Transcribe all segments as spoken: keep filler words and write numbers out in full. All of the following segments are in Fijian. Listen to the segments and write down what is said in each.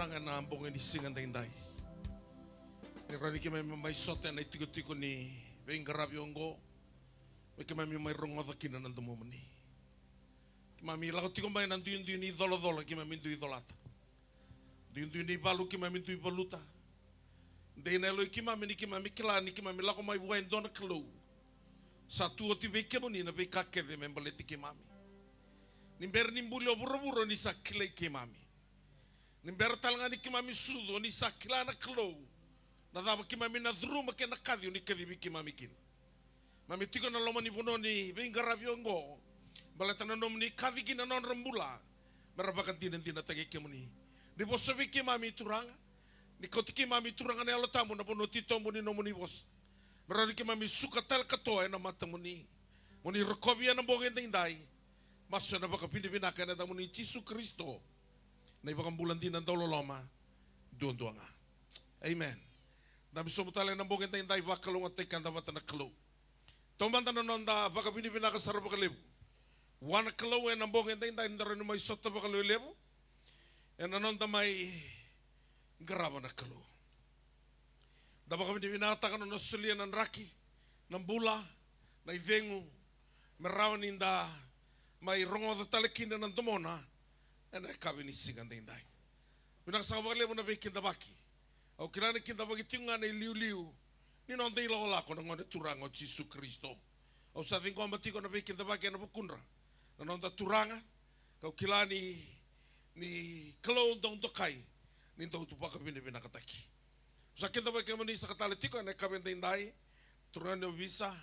Turaga, ena bogi ni siga daidai, ni rawa ni keimami mai sota ena itikotiko ni veiqaravi oqo, me keimami mai rogoca kina na domomuni. Keimami lako tiko mai ena duidui ni colacola keimami dui colata, duidui ni valu keimami dui valuta. Dei na yalo i keimami ni keimami kila ni keimami lako mai vua e dua na Kalou sa tu oti vei kemuni na veika kece me baleti keimami. Ni bera ni buli o vuravura ni sa kilai keimami. Ni bera tale ga ni keimami sucu, o ni sa kila na Kalou na cava keimami na curuma kei na kaci o ni kacivi keimami kina. Keimami tiko ena loma ni vanua ni veiqaravi oqo baleta na nomuni kaci ki na nodra bula, me ra vakadinadinataki kemuni. Ni vosa vei keimami, Turaga. Ni kauti keimami, Turaga, na Yalo Tabu na vanua titobu ni nomuni vosa, me rawa ni keimami suka tale katoa ena matamuni. Mo ni rokovi ena bogi edaidai. Masu ena vakavinavinaka ena yacamuni Jisu Karisito, na iVakabula dina dauloloma duadua ga. Amen. Dabe sobu tale ena bogi edaidai, vakalougatataki keda vata na Kalou. Taumada na noda vakavinavinaka sara vakalevu vua na Kalou ena bogi edaidai, ni da rawa ni mai sota vakalevulevu ena noda mai qarava na Kalou. Da vakavinavinakataka na nona solia na draki, na bula, na icegu, me rawa ni da mai rogoca tale kina na domona ena yakavi ni siga daidai. Vinaka saka vakalevu na veikidavaki. Au kila ni kidavaki tiko ga na iliuliu ni noda ilakolako na Gone Turaga o Jisu Karisito. Au sa ciqoma tiko na veikidavaki ena vukudra na noda Turaga, kau kila ni, ni Kalou dau dokai ni dau tu vakavinavinakataki. Au sa kidavaki kemuni saka tale tiko ena yakavi edaidai, turaga ni ovisa,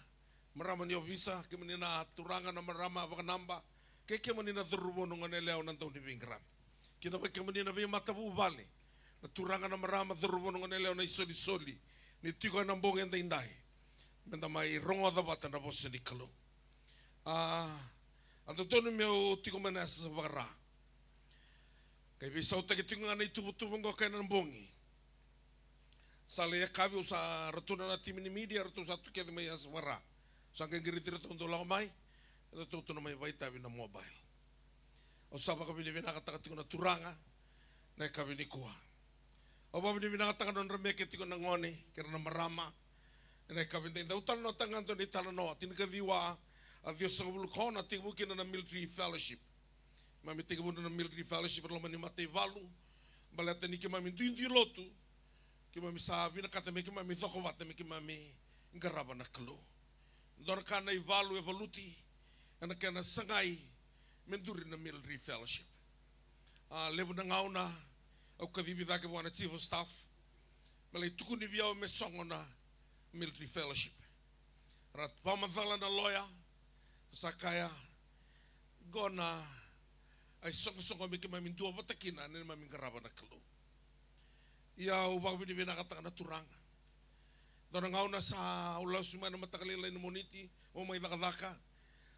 marama ni ovisa, kemuni na turaga na marama vakanaba, kei kemuni na cauravou na goneyalewa na dauniveiqaravi. Kidavaki kemuni na veimatavuvale, na turaga na marama, cauravou na goneyalewa na isolisoli, ni tiko ena bogi edaidai me da mai rogoca vata na vosa ni Kalou. A, a dodonu meu tiko mai na yasayasa vakaRa, kai veisautaki tiko ga na ituvatuva oqo kei na bogi. Sa lai yakavi, au sa, ratou na, na timi ni media ratou sa tu kece mai yasayasa vakaRa. Au sa qai qiriti iratou dau lako mai, ratou tu na mai vakaitavi na mobile. Au sa vakavinavinakataka tiko na Turaga na yakavi nikua. Au vakavinavinakataka na nodra meke tiko na gone kei ira na marama ena yakavi edaidai. Au talanoataka ga e dua na italanoa. Tinikaciwa, a, ciwasagavulu ka ono, a tekivu kina na Military Fellowship. Keimami tekivu na Military Fellowship ena loma ni mataivalu, baleta ni keimami duidui lotu. Keimami sa vinakata me keimami coko vata me keimami qarava na Kalou. Dua na ka na ivalu e valuti ena kena sagai me duri na Military Fellowship. A, levu na gauna au kacivi cake vua na Chief of Staff me lai tukuni vei au me sogo na Military Fellowship. Ra vakamacala na loya, sa kaya, qo na isoqosoqo me keimami duavata kina ena neimami qarava na Kalou. Ia au vakavinavinakataka na Turaga. Dua na gauna sa au lasu mai na mataka lailai ni Moniti, au mai cakacaka,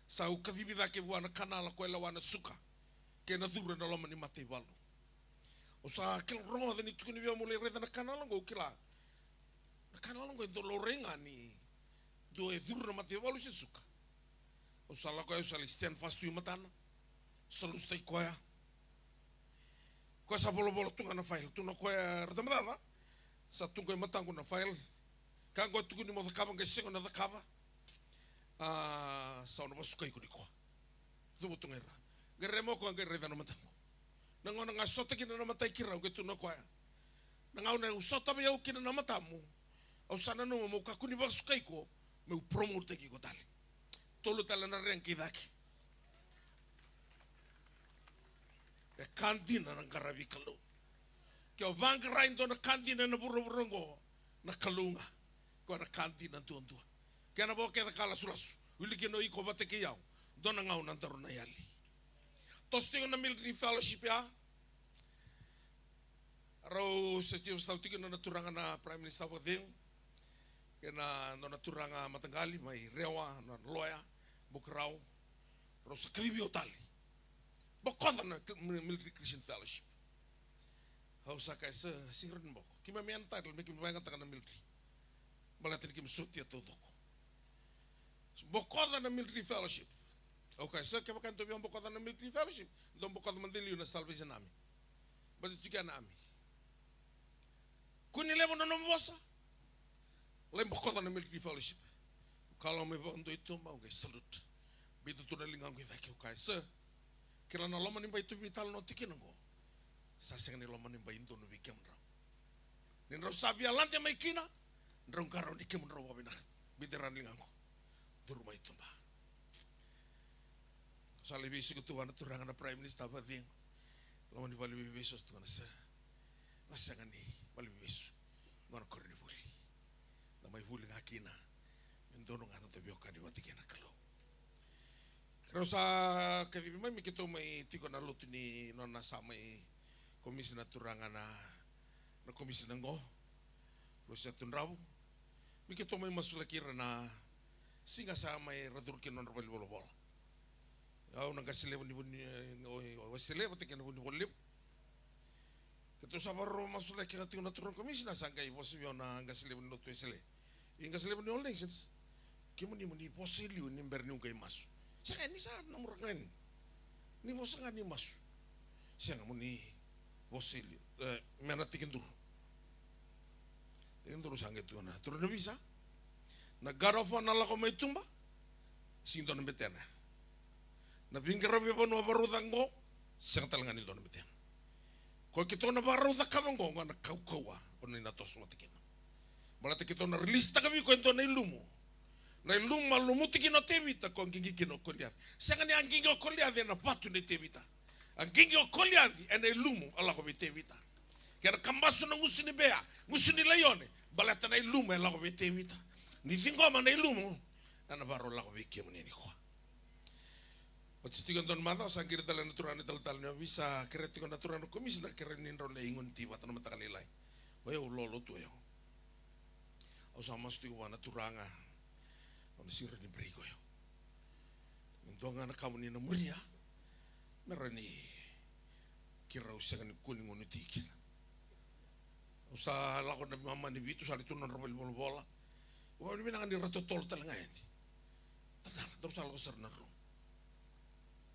sa au kacivi cake vua na kanala ko e lewa na suka kei na curu ena loma ni mataivalu. Au sa kila, rogoca ni tukuni vei au meu lai raica na kanala oqo, au kila na kanala oqo e dau laurai ga ni dua e curu na mataivalu se suka. Au sa lako, au sa lai stand fast tu i matana. Sa lusutaki koya. Koya sa volavola tu ga na file. Tukuna o koya, "Rata Macaca, sa tu qo i mataqu na file. Ka qo e tukuni mo cakava, qai sega na cakava. A, sa au na vakasukai iko nikua." Cuva tu ga i ra. Qai raica mai o koya, qai raica na mataqu. Na gauna ga sota kina na matai ki rau, qai tukuna o koya, "Na gauna au sota vei au kina na matamu, au sa nanuma meu kakua ni vakasukai iko, meu promote-taki iko tale." Tolu tale na rank i cake. E ka dina na qaravi Kalou. Ke o vaqara e dua na ka dina ena vuravura oqo, na Kalou ga. Koya na ka dina duadua. Kena vo kece ka lasulasu, wili kina o iko vata kei au, dua na gauna daru na yali. Toso tiko na Military Fellowship ya. Rau sa tiko, sa tiko na, na turaga na Prime Minister vakacegu, kei na, na, na turaga mataqali mai Rewa, na loya, Bukarau. Rau sa kacivi au tale. Bokoca na Mil-, Military Christian Fellowship. Au sa kaya, "Sa, sega ni boko. Keimami entitled me keimami vakayagataka na military. Baleta ni keimami sotia taucoko." Bokoca na Military Fellowship. Au kaya, "Sa kevaka e dua via bokoca na Military Fellowship, dou bokoca mada e liu na Salvation Army. Baleta tiko na army." Kua ni levu na nomu vosa. Lai bokoca na Milk Tea Fellowship. Au kalawa mai vakadua i tuba, au qai salute. Biuta tu na ligaqu i cake, au kaya, sir, kila na loma ni bai tu veitalanoa tiko kina oqo, sa sega ni loma ni bai donu vei kemudrau. Ni drau sa via lade mai kina, drau qarauni kemudrau vakavinaka. Biuta i ra na ligaqu. Curu mai tuba. Sa lai veisiko tu vua na turaga na Prime Minister vakacegu. Loma ni valeniveivesu, sa tukuna, sir, na sega ni valeniveivesu. Qo na koronivuli. Da mai vuli ga kina me donu ga na noda veiwekani vata kei na Kalou. Keirau sa kacivi mai me keitou mai tiko na lotu ni nona sa mai komisina turaga na, na komisina qo, Rosea Tudravu. Me keitou mai masulaki ira na siga sa mai ra curu kina na nodra valenivolavola. Au na qase levu ni Vuni, o, o, Wesele vata kei na Vunivola Levu. Keitou sa vakarau masulaki ga tiko na turaga komisina, sa qai vosa vei au na qase levu ni lotu Wesele. I qase levu ni All Nations. Kemuni mo ni vosa e liu ni bera niu qai masu. Sega, ni sa nomu ra ga ni. Ni vosa ga ni masu. Sega, mo ni vosa e liu. E, me na tekiduru. Tekiduru sa qai tukuna, turaga na visa. Na qaravi na lako mai tuba, sega ni dua na betena. Na veiqaravi vanua varau caka qo, sega tale ga ni dua na betena. Ko keitou na vakarau cakava qo, qo na kaukauwa o ni na toso vata kina. Baleta keitou na release taka vei iko e dua na ilumu. Na ilumu a lumuti kina o Tevita, ko a qiqi kina o Koliaci. Sega ni a qiqi o Koliaci ena vatu nei Tevita. A qiqi o Koliaci ena ilumu a lako vei Tevita. Kena kabasu na gusu ni bea, gusu ni laione, baleta na ilumu e lako vei Tevita. Ni ciqoma na ilumu, ena vakarau lako vei kemuni nikua. Oti tiko e dua na macawa, sa qiri tale na turaga na italatala ni ovisa, kerea tiko na turaga na komisina, kerea ni drau lai gunu ti vata na mataka lailai. O yau, loalotu o yau. Au sa masu tiko vua na turaga, au na sega ni break o yau. Ni dua ga na ka mo ni na muria, me rawa ni keirau sega ni kua ni gunu ti kina. Au sa lako na mama ni vitu, sa lai tu na nodra valenivolavola. Au vakavinavinaka ni ra totolo tale ga yani. Tadala, daru sa lako sara na rumu.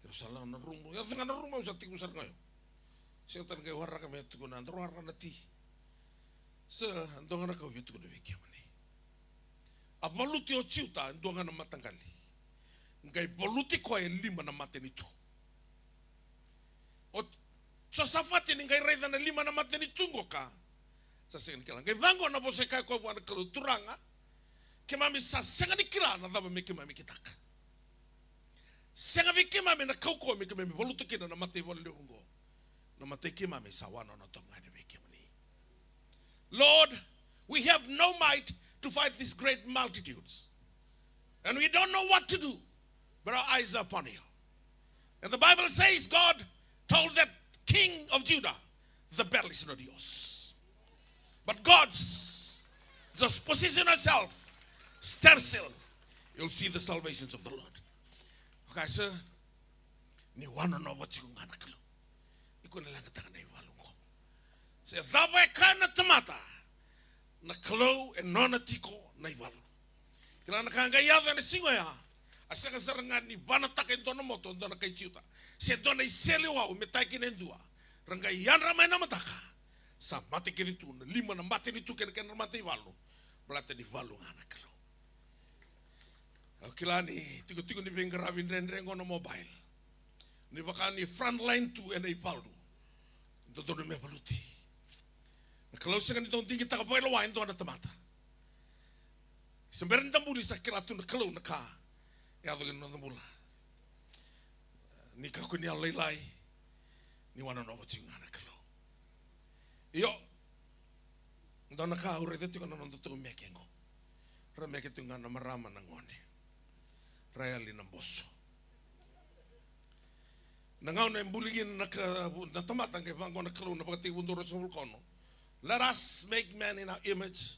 Keirau sa lako na rumu, yaco ga na rumu, au sa tiko sara ga o yau. Sega tale ga i waraka me tukuna, daru waraka na ti. Sa dua ga na ka au via tukuna vei kemuni. A valuti o Jiuta e dua ga na mataqali. Qai valuti koya e lima na matanitu. O Josafati ni qai raica na lima na matanitu qoka, sa sega ni kila. Qai vaqo na vosa e kaya koya vua na Kalou, Turaga, keimami sa sega ni kila na cava me keimami kitaka. Sega vei keimami na kaukauwa me keimami valuta kina na mataivalu levu oqo. Na matai keimami sa wanono toka ga yani vei kemuni. Lord, we have no might to fight these great multitudes. And we don't know what to do, but our eyes are upon you. And the Bible says, God told that king of Judah, the battle is not yours. But God's, just position yourself, stand still. You'll see the salvations of the Lord. Okay, sir. Ni wanono vata tiko ga na Kalou. Iko na leqataka na ivalu oqo. Se cava e kaya na tamata, na Kalou e nona tiko na ivalu. Kila na ka qai yaco ena siga oya, a sega sara ga ni vanataka e dua na moto, e dua na kai Jiuta, se dua na iseleiwau me tagi kina e dua. Ra qai yadra mai na mataka, sa mate kece tu na lima na matanitu kei na kena mataivalu. Baleta ni valu ga na Kalou. Au kila ni tikotiko ni veiqaravi dredre qo na mobile. Ni vaka ni frontline tu ena ivalu. Dodonu me valuti. Na Kalou sega ni dau digitaka vakailoa e dua na tamata. Se bera ni da buli sa kila tu na Kalou na ka e yaco kina noda bula. Ni kakua ni yalolailai, ni wanono vata tiko ga na Kalou. Io, dua na ka au raica tiko na noda tou meke qo. Ra meke tiko ga na marama, na gone. Ra yali na boso. Na gauna e buli kina na ka, na tamata, qai vaqo na Kalou na Vakatekivu dua ruasagavulu ka ono. Let us make man in our image,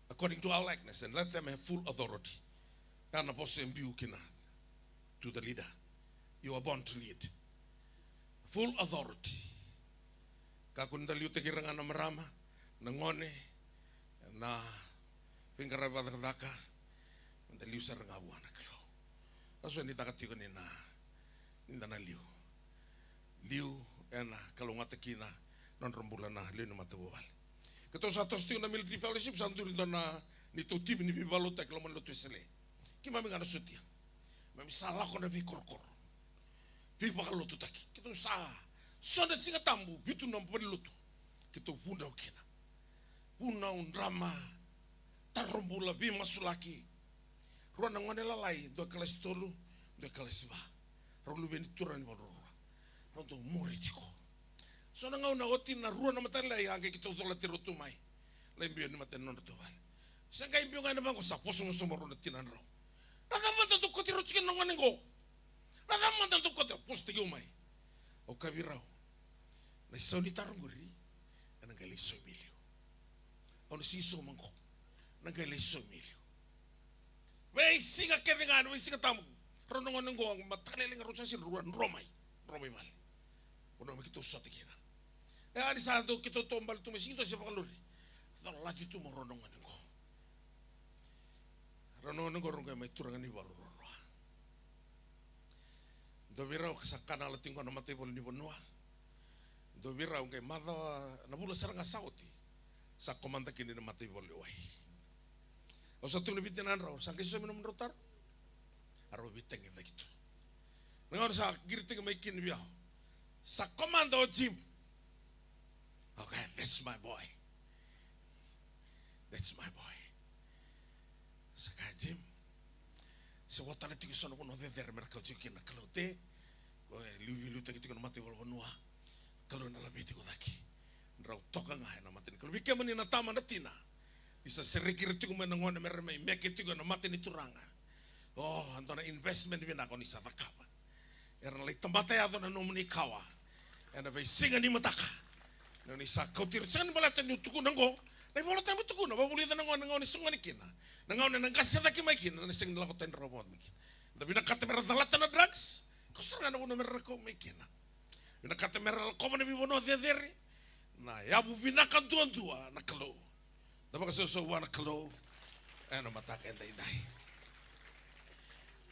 according to our likeness, and let them have full authority. Ya na vosa e biu kina. To the leader. You are born to lead. Full authority. Kakua ni da liutaki ira ga na marama, na gone, na veiqaravi vakacakacaka, da liu sara ga vua na Kalou. Au sa ni caka tiko ni na, ni da na liu. Liu ena kalougata kina nodra bula na lewe ni matavuvale. Keitou sa toso tiko na military fellowship, sa duri dua na neitou timi ni veivakalotutaki loma ni lotu Wesele. Keimami ga na sotia. Keimami sa lako na veikorokoro. Veivakalotutaki. Keitou sa, so na Siga Tabu, vitu na valenilotu keitou vunau kina. Vunau, drama, taro bula, veimasulaki. Rua na gone lalai, dua e kalasi tolu, dua e kalasi va. Rau luve ni turaga ni vakarorogo. Rau dau muri tiko. So na gauna oti na rua na matailalai, a qai keitou colati rau tu mai. Lai biu yani mata ni nodratou vale. Se qai biu ga yani vaqo, sa vosa, vosa, vosa rau na tinadrau. Na cava mada dau kauti rau tiko na gone qo? Na cava mada dau kauti, vosataki au mai. Au kaya vei rau, na isau ni taro qori, ena qai lai saumi liu. Au na sega ni sauma qo. Na qai lai saumi liu. Veisiga kece ga, na veisiga tabu. Rau na gone qo, mataka lailai ga rau sa sega ni rau dro mai. Dro mai vale. Vanua me keitou sota kina. E, a ni sa dau keitou taubale tu mai, sega ni dua se vakalori. Colati tu mai rau na gone qo. Rau na gone qo rau qai mai turaga ni vakarorogo. Dua vei rau sa kana lati qo na mataivalu ni vanua. Dua vei rau qai macawa na vula sara ga sa oti, sa komada kina na mataivalu e wai. Au sa tukuna vei tinadrau, sa qai saumi nomudrau taro. A rau veitagicaki tu. Na gauna sa qiri tiko mai kina vei au, sa komada o Jim. Okay, that's my boy. That's my boy. Sa kaya Jim, se vo tale tiko e so na vanua cecere me ra kauti iko kina na Kalou, te. Ko e liuliutaki tiko na mataivalu vanua. Kalou ena laveti iko cake. Drau toka ga ena mata ni Kalou. Vei kemuni na tama na tina, ni sa sereki ira tiko mai na gone me ra mai meke tiko ena mata ni Turaga. O, a dua na investment vinaka o ni sa cakava. Era na lai tamata yaco na nomuni kawa ena veisiga ni mataka. Ni o ni sa kauti ira. Sega ni baleta niu tukuna qo, na iVola Tabu e tukuna, vakavulica na gone na gauna e sogoni kina, na gauna ena qase cake mai kina, na sega ni lako tani rawa mai kina. Da vinakata me ra calata na drugs, ko sara ga na vanua me ra kau mai kina. Vinakata me ra lakova na veivanua cecere, na yavu vinaka duadua na Kalou. Da vakasausau vua na Kalou ena mataka edaidai.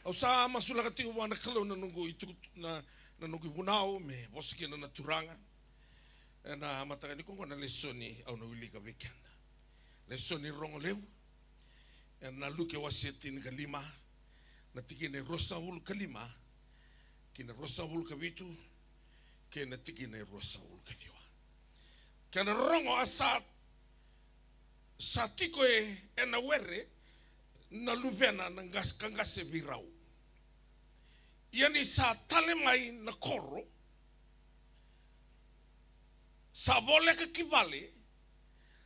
Au sa masulaka tiko vua na Kalou na noqu itukutuku, na, na noqu ivunau me vosa kina na Turaga. Ena mataka nikua qo na lesoni au na wilika vei keda. Lesoni rogo levu. Ena Luke wase tinikalima, na tikina e ruasagavulu ka lima kei na ruasagavulu ka vitu, kei na tikina e ruasagavulu ka ciwa. Kena rogo, a sa, sa tiko e, ena were na luvena na qase, ka qase vei rau. Ia ni sa tale mai na koro, sa voleka ki vale,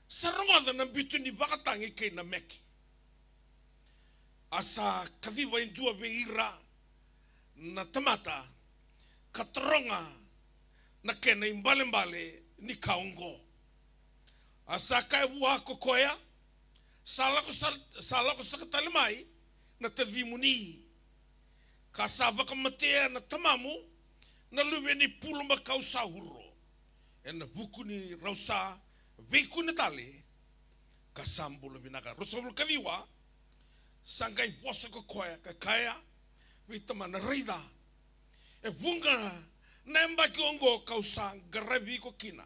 sa rogoca na bitu ni vakatagi kei na meke. A sa kaciva e dua vei ira na tamata, ka taroga na kena ibalebale ni ka oqo. A sa kaya vua ko koya, sa lako sa, sa lako saka tale mai na tacimuni, ka sa vakamatea na tamamu na luve ni puluma kau sa uro, ena vuku ni rau sa veikune tale, ka sa bula vinaka. Ruasagavulu ka ciwa, sa qai vosa ko koya ka kaya vei tamana, raica, e vuqa na yabaki oqo kau sa qaravi iko kina,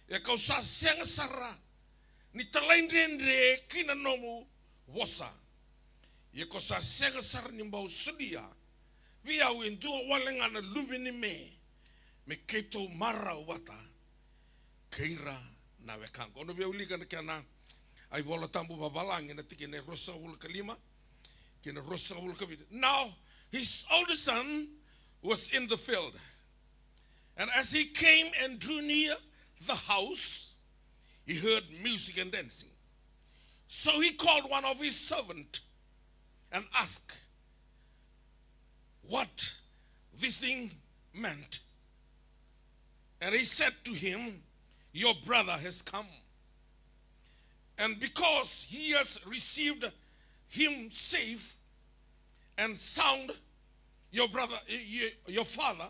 ia kau sa sega sara ni talaidredre ki na nomu vosa. Ia ko sa sega sara ni bau solia vei au e dua wale ga na luve ni me, me keitou marau vata kei ira na wekaqu. Au na via wilika na kena iVola Tabu vavalagi, na tikina e ruasagavulu ka lima kei na ruasagavulu ka vitu. Now his older son was in the field. And as he came and drew near the house, he heard music and dancing. So he called one of his servants and asked what this thing meant. And he said to him, your brother has come. And because he has received him safe and sound, your brother, y-, y-, your father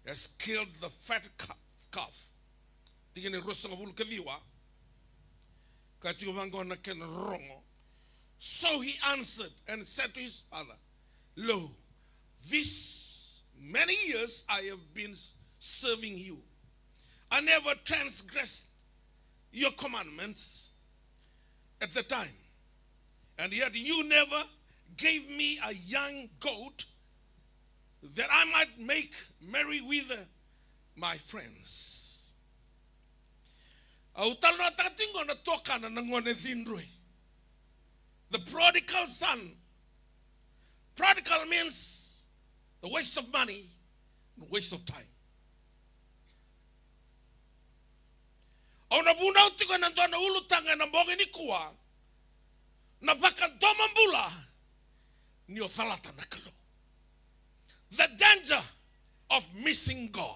has killed the fat ca-, calf. Tikina e ruasagavulu ka ciwa. Ka tiko vaqo na kena rogo. So he answered and said to his father, lo, this many years I have been serving you. I never transgressed your commandments at the time, and yet you never gave me a young goat that I might make merry with, uh, my friends. Au talanoataka tiko qo na tuakana na gone cidroi. The prodigal son. Prodigal means the waste of money, the waste of time. Au na vunau tiko ena dua na ulutaga ena bogi nikua, na vakadomobula ni o calata na Kalou. The danger of missing God.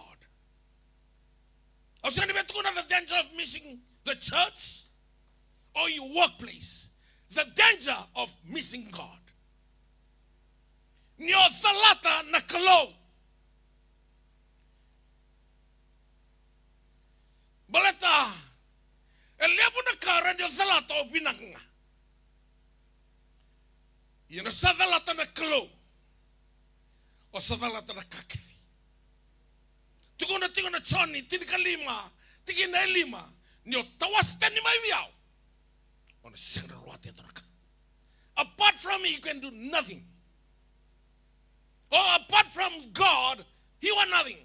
Au sega ni via tukuna the danger of missing the church or your workplace. The danger of missing God. Ni o calata na Kalou. Baleta e levu na ka rawa ni o calata o vinaka ga. Ia ni o sa calata na Kalou, o sa calata na ka kece. Tukuna tiko na Joni tinikalima, tikina e lima, ni o tawase tani mai vei au, o na sega ni rawata e dua na ka. Apart from me, you can do nothing. Or apart from God, you are nothing.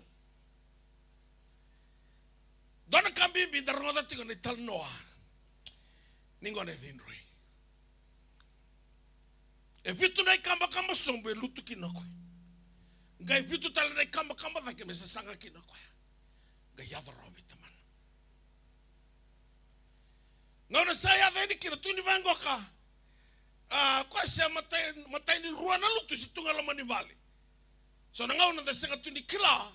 Dua na ka bibi da rogoca tiko na italanoa ni gone cidroi. E vitu na ikabakaba sobu e lutu kina o koya. Qai vitu tale na ikabakaba cake me sasaga kina o koya. Qai yaco rawa vei tamana. Gauna sa yaco yani kina, tukuni vaqo ka, a, koya se matai, matai ni rua na lutu se tu ga loma ni vale. So na gauna da sega tu ni kila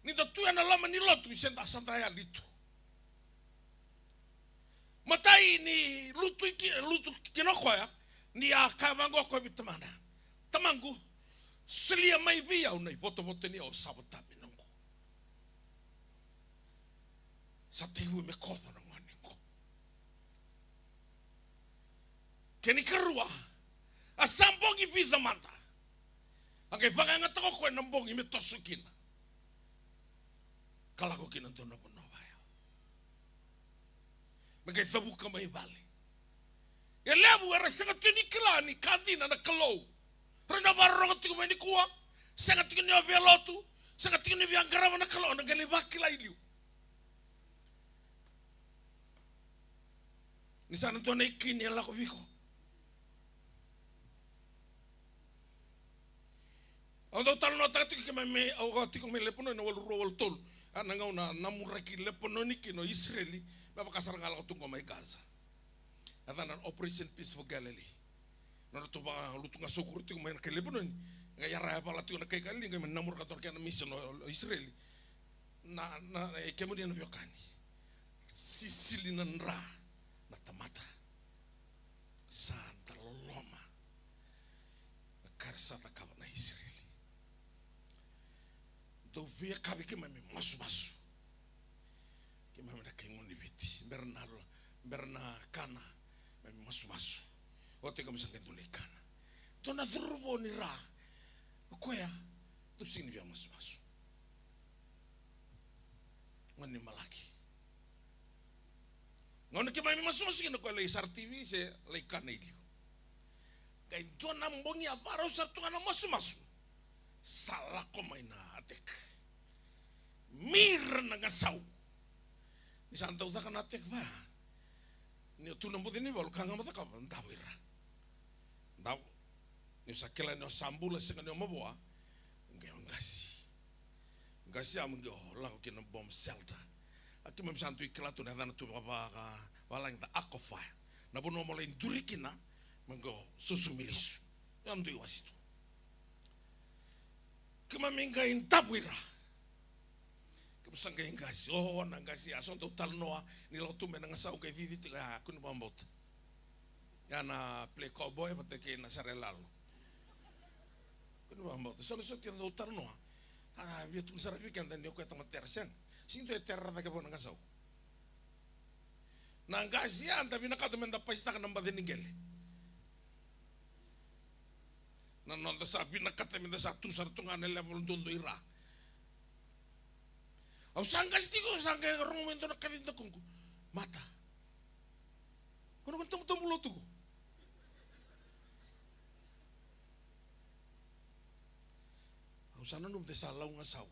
ni da tu ena loma ni lotu se da sa da yali tu. Matai ni lutu i ki-, lutu kina o koya, ni a kaya vaqo o koya vei tamana: Tamaqu, solia mai vei au na ivotovoto ni au sa vota me noqu. Sa tekivu me koto na gone qo. Kena ikarua, a sa bogi vica mada. A qai vakayagataka o koya na bogi me toso kina, ka lako kina dua na vanua vaya me qai cavuka mai vale. E levu era sega tu ni kila ni ka dina na Kalou. Rau na vakarorogo tiko mai nikua, sega tiko ni o via lotu, sega tiko ni via qarava na Kalou, na qai lai vakila i liu. Ni sa na dua na ikini e lako vei iko. Au dau talanoataka tiko keimami, au a tiko mai Lepanoni na walu rua walu tolu. A na gauna namuraki Lepanoni kina o Isireli, me vaka sara ga lako tu qo mai Gaza. A cana na Operation Peaceful Galilee. Na ratou vakalutu ga saukuru tiko mai na kai Lepanoni. Qai yara yavala tiko na kai Kalili, qai mai namuraka tu na kena mission o Isireli. Na, na, e kemuni na veiwekani. Sisili na dra na tamata. Sa da loloma na ka era sa cakava na Isireli. Dau via kavi keimami masumasu. Keimami na kai gone ni Viti. Bera na, bera na kana, keimami masumasu. Oti keimami sa qai dau lai kana. Dua na curuvou ni ra. O koya, dau sega ni via masumasu. Gone ni Malaki. Gauna keimami masumasu kina, o koya lai sara T V se lai kana i liu. Qai dua na bogi a varau sara tu ga na masumasu. Sa lako mai na attack. Mira na gasau. Ni sa dau caka na attack vaya. Ni o tu na buca ni valu, ka ga mo cakava, davo ira. Davo. Ni o sa kila ni o sa bula, sega ni o mavoa. Qai o qasi. Qasi ya mo qai o lako ki na bomb shelter. A keimami sa dui kila tu na yacana tu vaka, vaka, vakalagi the Ark of Fire. Na vanua mo lai duri kina, mo qai o sosomi lesu. Ia dui wasi tu. Keimami qai davo ira. Keimami sa qai qasi, o na qasi, a so dau talanoa, ni lako tu mai na gasau qai cici tiko, a, kua ni vakabauta. Ia na play cowboy vata kei na sara e lalo. Kua ni vakabauta. So na so tiko dau talanoa. A, via tukuna sara vei keda ni o koya tama tera, sega. Sega ni dua e tera cake vua na gasau. Na qasi ya da vinakata me da pasitaka na baca ni qele. Na noda sa vinakata me da sa tu sara tu ga na level duadua i ra. Au sa qasi tiko, au sa qai rogo mai dua na kaci dakuqu. Mata. Au sa nanuma de sa lau ga sau.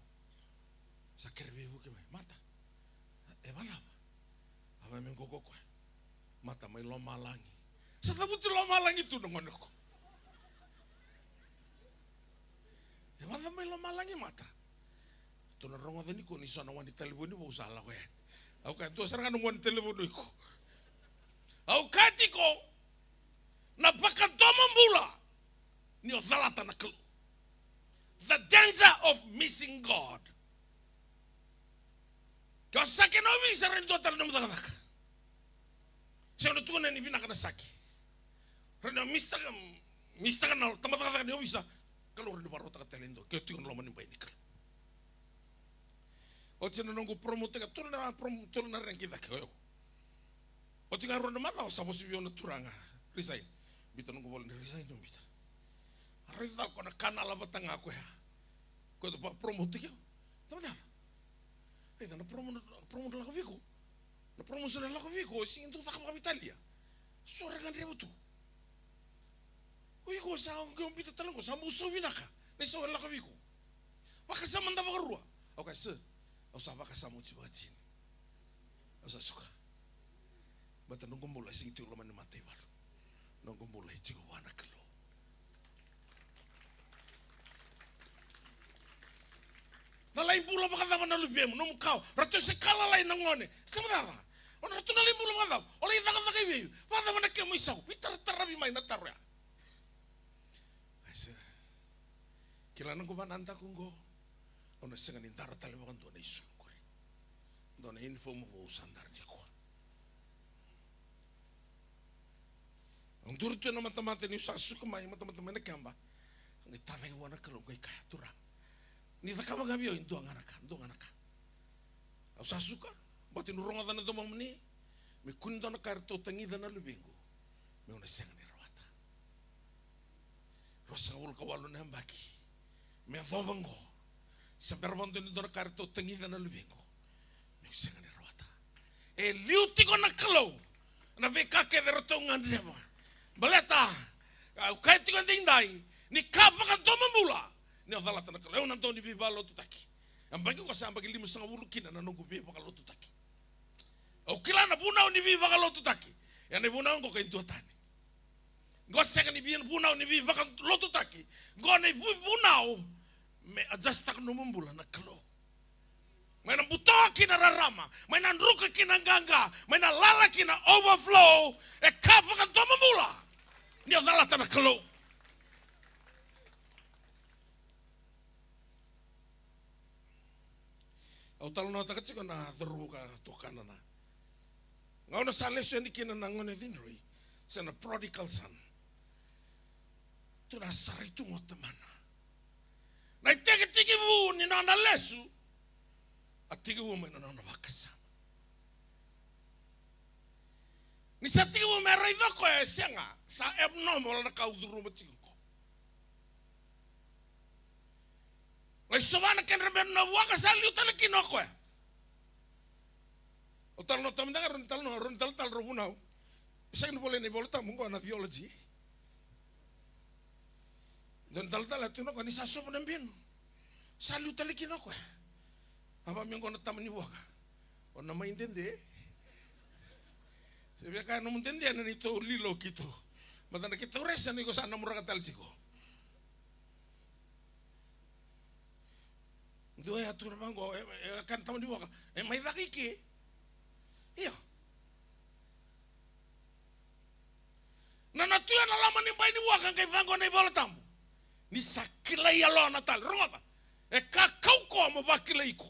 Sa kere veivuke mai. Mata. E vacava? A vaya me qo ko koya. Mata mai lomalagi. Sa cavuti lomalagi tu na gone ko. E vacava mai lomalagi mata? Tou na rogoca ni ko ni so na wani talevoni vou sa lako yani. Au kaya dua sara ga na wani talevoni iko. Au kaya tiko na vakadomobula ni o calata na Kalou. The danger of missing God. Ke o sake na ovisa, rawa ni dua tale nomu cakacaka. Sega na tukuna ni vinaka na sake. Rawa ni o misitaka, misitaka na tamata cakacaka ni ovisa. Kalou rawa ni vakarautaka tale e dua ke o tiko na loma ni bai ni Kalou. Oti na noqu promote ka tolu na prom-, tolu na rank i cake o yau. Oti ga rua na macawa sa vosa vei au na turaga, resign. Bita noqu vola ni resign, au bita. A raica cala ko na kana lava vata ga koya. Koya da vakapromote keu. Tamata cava? Aica na promo-, promote lako vei iko. Na promotion e lako vei iko, sigi dau caka vakaveitalia. So ra gadreva tu. O iko sa qai bita tale qo, sa bau sau vinaka. Na isau e lako vei iko. Vakasama da vakarua. Au kaya, sir, au sa vakasama oti vakatini. Au sa suka. Baleta noqu bula e sigi tiko loma ni mataivalu. Noqu bula e tiko vua na Kalou. Na lai bula vakacava na luvemu, nomu kawa, ratou se ka lalai na gone. Sa vakacava? O na ratou na lai bula vakacava? O lai cakacaka i vei? Vakacava na kemu isau? Veitarataravi mai na taro ya. Aisea. Kila na qu vanadaku qo. Au na sega ni dara tale vakadua na isulu qori. Dua na uniform vou sa dara nikua. Au duri tu ena matamata niu sa suka mai, matamata mai na keba. Au qai tacaqi vua na Kalou, au qai kaya, Turaga, ni cakava ga vei au e dua ga na ka, dua ga na ka. Au sa suka, baleta niu rogoca na domomuni, me kua ni dua na ka eratou tagica na luvequ, meu na sega ni rawata. Ruasagavulu ka walu na yabaki me yacova oqo, se bera vakadua ni dua na ka eratou tagica na luvequ, meu sega ni rawata. E liu tiko na Kalou na veika kece eratou gadreva. Baleta au kaya tiko edaidai, ni ka vakadomobula ni o calata na Kalou. Au na dau ni veivakalotutaki. Yabaki oqo sa yabaki limasagavulu kina na noqu veivakalotutaki. Au kila na vunau ni veivakalotutaki. Ia na ivunau oqo ka e dua tani. Qo sega ni via vunau ni veivakalotutaki. Qo na ivu-, vunau me adjust-taka nomu bula na Kalou. Mai na buto ki na rarama, mai na druka ki na qaqa, mai na lala ki na overflow. E ka vakadomobula ni o calata na Kalou. Au talanoataka tiko na cauravou ka tukana na gauna sa lesu yani kina na gone cidroi, se na prodigal son. Tu na sarai tu mo tamana. Na itekitekivu ni nona lesu, a tekivu mai na nona vakasama. Ni sa tekivu me raica o koya e sega, sa abnormal na ka au curuma tiko qo. Lai sova na kedra benu na vuaka, sa liu tale kina o koya. Au talanoa, tamata ga rau ni talanoa, rau ni talatala, rau vunau. Sega ni volai na iVolatabu qo na theology. Dua na talatala e tukuna o koya ni sa sova na benu, sa liu tale kina o koya. A vaka me qo na tama ni vuaka. O na mai dede. Se via kaya nomu dede na neitou lilo keitou. Baleta na keitou resa ni ko sa namuraka tale tiko. Dua ya tukuna vaqo, e, e, e, kana tama ni vuaka, e mai caka i ke. Io. Na, na tu ena loma ni bai ni vuaka, qai vaqo na iVolatabu. Ni sa kilai yalona tale, rogoca. E ka kaukaua mo vakilai iko.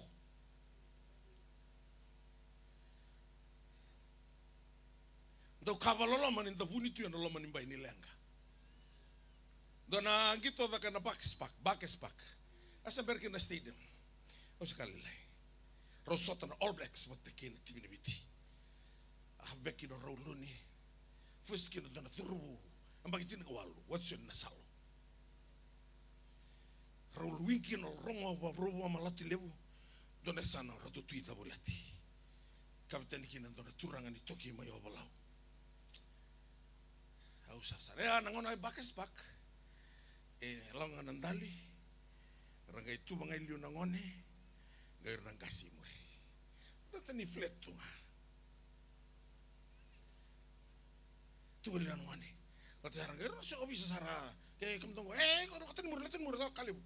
Dau ka vakaloloma ni da vuni tu ena loma ni bai ni leqa. Dua na qito caka ena Bucks Park, Bucks Park. A se bera kina na stadium. Au se ka lailai. Rau sota na All Blacks vata kei na timi ni Viti. A halfback kina o Raul Luni. First kina dua na cauravou. Yabaki tinikawalu. Watson Nasalo. Raul wing kina o Rogo Vavorovu Malatu Levu. Dua na yasana o Ratu Tui Cavuilati. Kavetani kina dua na turaga ni toki mai Ovalau. Au sarasara. E, a, na gauna e Bucks Park. E lako ga na dali. Ra qai tuva ga i liu na gone, qai ira na qase i muri. Rata ni flat tu ga. Tuva i liu na gone. Rata sara qai ira na se ovisa sara. Ke kemudou qo, e, ko rokata ni muri, rata ni muri, rata ka levu.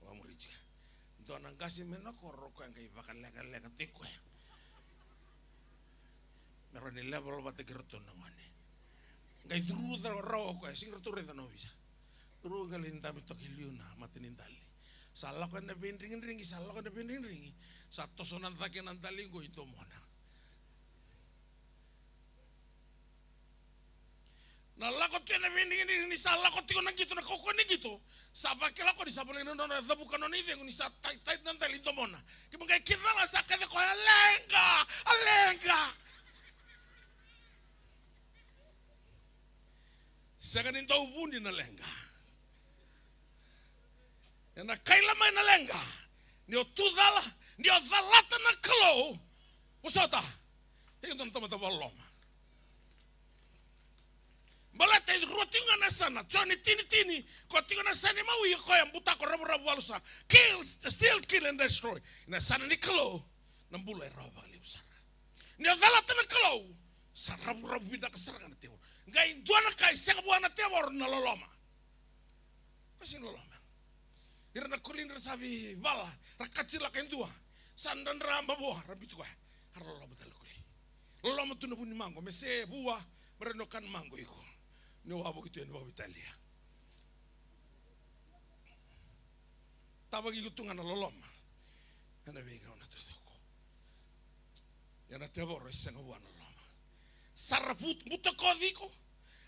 Vakamuri tiko. Dua na qase mai na koro, o koya qai vakalekaleka tiko koya. Me rawa ni level vata kei ratou na gone. Qai curu rawa o koya, sega ni ratou raica na ovisa. Curu qai lai dabe toka i liu na mata ni dali. Sa lako ena veidrigidrigi, sa lako ena veidrigidrigi. Sa toso na cake na dali qo i domona. Na lako tiko na veidrigidrigi ni sa lako tiko na qito, na kaukauwa ni qito. Sa vakila ko ni sa volai na nona cavuka nona icegu ni sa tai, tai na dali i domona. Kima qai kidala sa kaci koya, leqa, a leqa. Sega ni dau vuni na leqa. Ena kaila mai na leqa. Ni o tu cala, ni o calata na Kalou. Vosota. Iko dua na tamata vakaloloma. Baleta e rua tiko ga na yasana, Joni tini tini, ko tiko na yasana imawi, o koya butako, ravuravu, valusa. Kill, steal, kill and destroy. Na yasana ni Kalou, na bula e rawa vakalevu sara. Ni o calata na Kalou, sa ravuravu vinaka sara ga na tevoro. Qai dua na ka e sega vua na tevoro, na loloma. Ko sega ni loloma. Ira na koli ni ra sa veivala, ra katilaka e dua. Sa dradra mavoa, ra biuti koya. A ra loloma tale na koli. Loloma tu na vu ni maqo, me se vua, me rawa ni o kana maqo iko. Ni o wavoki tu yani vakaveitalia. Tavaki iko tu ga na loloma. Ena veigauna taucoko. Ia na tevoro e sega vua na loloma. Sa ravut-, butakoci iko,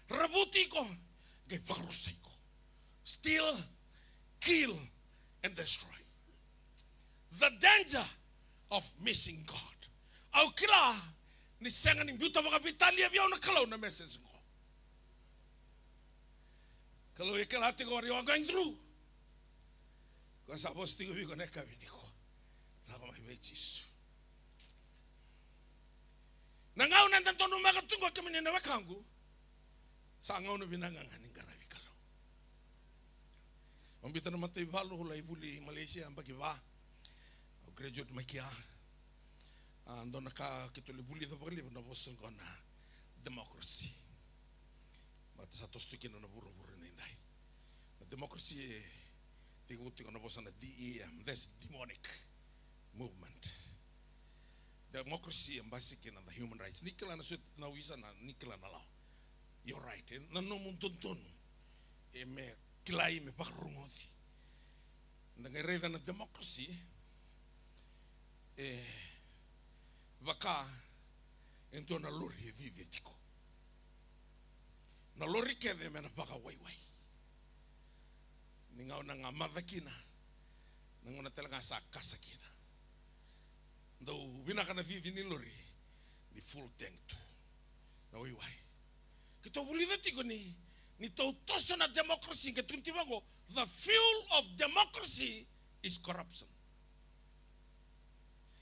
ravuti iko, qai vakarusa iko. Steal, kill, and destroy. The danger of missing God. Au kila ni sega ni biuta vakaveitalia vei au na Kalou na message qo. Kalou e kila tiko what you are going through. Ko sa vosa tiko vei iko na yakavi nikua. Lako mai vei Jisu. Na gauna eda donumaka tu qo kemuni na wekaqu. Sa gauna vinaka ga ni qaravi Kalou. Au biuta na mataivalu, au lai vuli Malaysia, yabaki va. Au graduate mai kea. A, dua na ka keitou lai vulica vakalevu na vosa qo na democracy. Baleta sa toso tu kina na vuravura edaidai. Na democracy e tekivu tiko na vosa na D E M, that's demonic movement. Democracy e basika kina na human rights. Ni kila na sot-, na wisa na, ni kila na lawa. Your right, e, na nomu dodonu. E me kilai, me vakarogoci. Da qai raica na democracy, e vaka e dua na lori e cici tiko. Na lori kece me na vakawaiwai. Ni gauna ga maca kina, na gauna tale ga sa kasa kina. Dau vinaka na cici ni lori, ni full tank tu. Na waiwai. Keitou vulica tiko ni, ni tou toso na democracy, ke tukuni tiko vaqo, the fuel of democracy is corruption.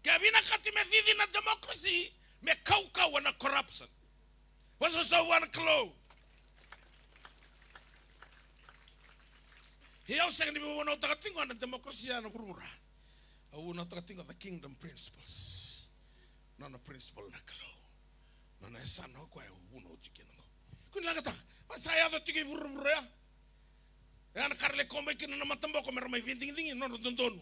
Ke vinakati me cici na democracy, me kaukauwa na corruption. Vakasausau vua na Kalou. Ia au sega ni vunautaka tiko na democracy ya na vuravura. Au vunautaka tiko the kingdom principles. Nona principle na Kalou. Nona yasana o koya au vunauci kina qo. Kua ni lagataka. Baleta sa yaco tiko i vuravura ya. Ya na ka ra lai kau mai kina na mataboko me ra mai veidigidigi, nodra dodonu.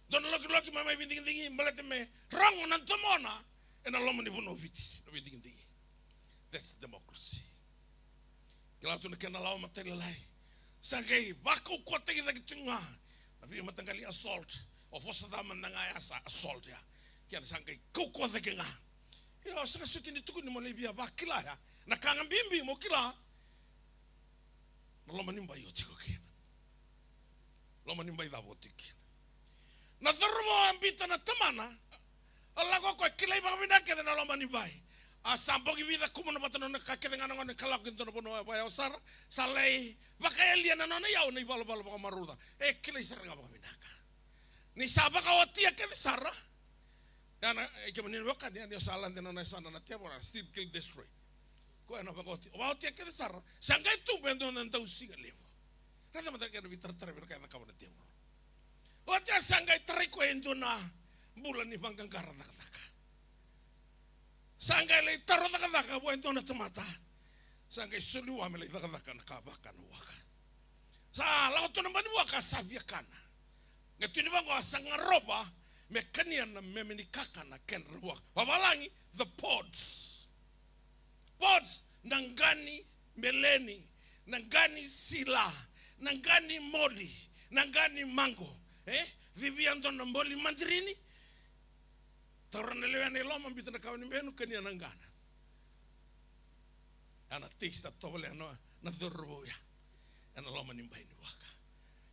Dua na lokiloki me mai veidigidigi, baleta me rogo na domona ena loma ni vanua o Viti, na veidigidigi. That's democracy. Kila tu na kena lawa matailalai. Sa qai vakaukauwataki cake tu ga na veimataqali assault. O vosa ca mada ga ya sa assault ya. Kena sa qai kaukauwa cake ga. Io, sa ka soti ni tukuni mo lai via vakila ya. Na ka ga bibi mo kila. Na loma ni bai o tiko kina. Loma ni bai cava o tiko kina. Na cauravou a biuta na tamana, a lako o koya kilai vakavinaka kece na loma ni bai. A sa bogi vica kumuna vata na nona ka kece ga na gone ka lako ki dua na vanua vakayawa sara, sa lai vakayalia na nona iyau na ivalavala vakamaroroi ca. E kilai sara ga vakavinaka. Ni sa vakaotia kece sara. Ia na, e kemuni na wekani, ia ni o sa lade na nona yasana na tevoro, steal, kill, destroy. Koya na vakaoti, vakaotia kece sara, sa qai tubu e dua na dausiga levu. Raica mada na kena veitaratara vei na ka e cakava na tevoro. Oti a sa qai tarai koya e dua na bula ni vaqaqara cakacaka. Sa qai lai taro cakacaka vua e dua na tamata. Sa qai soli vua me lai cakacaka na ka vaka na waka. Sa lako tu na bani waka sa via kana. Qai tukuni vaqo a sa garova me kania na meme ni kakana kena waka. Vavalagi, the pods. Pods, na qani meleni, na qani sila, na qani moli, na qani mango. E? Civia dua na boli madirini. Taura na lewena i loma, biuta na kawa ni benu, kania na qana. A na taste tovolea na, na cauravou ya. Ena loma ni bai ni waka.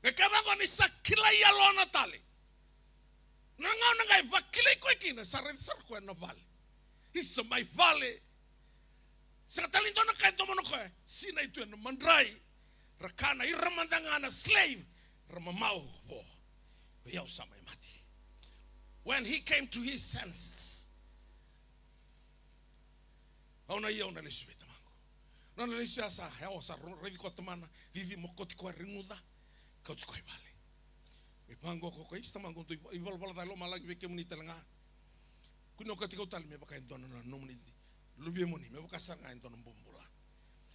Qai kaya vaqo ni sa kilai yalona tale. Na gauna qai vakilai koya kina, sa raica sara koya na vale. Isa mai vale. Sega tale ni dua na ka e domona koya. Sinai tu ena madrai. Ra kana ira mada ga na slave. Ra mamau vo. O yau sa mai mate. When he came to his senses. Au na ia, au na lesu vei tamaqu. Na nona lesu ya sa, e, au sa ro-, raici koya tamana, cici mokoti koya, reguca, kauti koya i vale. Vei vaqo ko koya, isa tamaqu, dou i valavala ca e lomalagi vei kemuni tale ga. Kua ni okati kau tale me vaka e dua na nomuni luvemuni, me vaka sara ga e dua na bobula.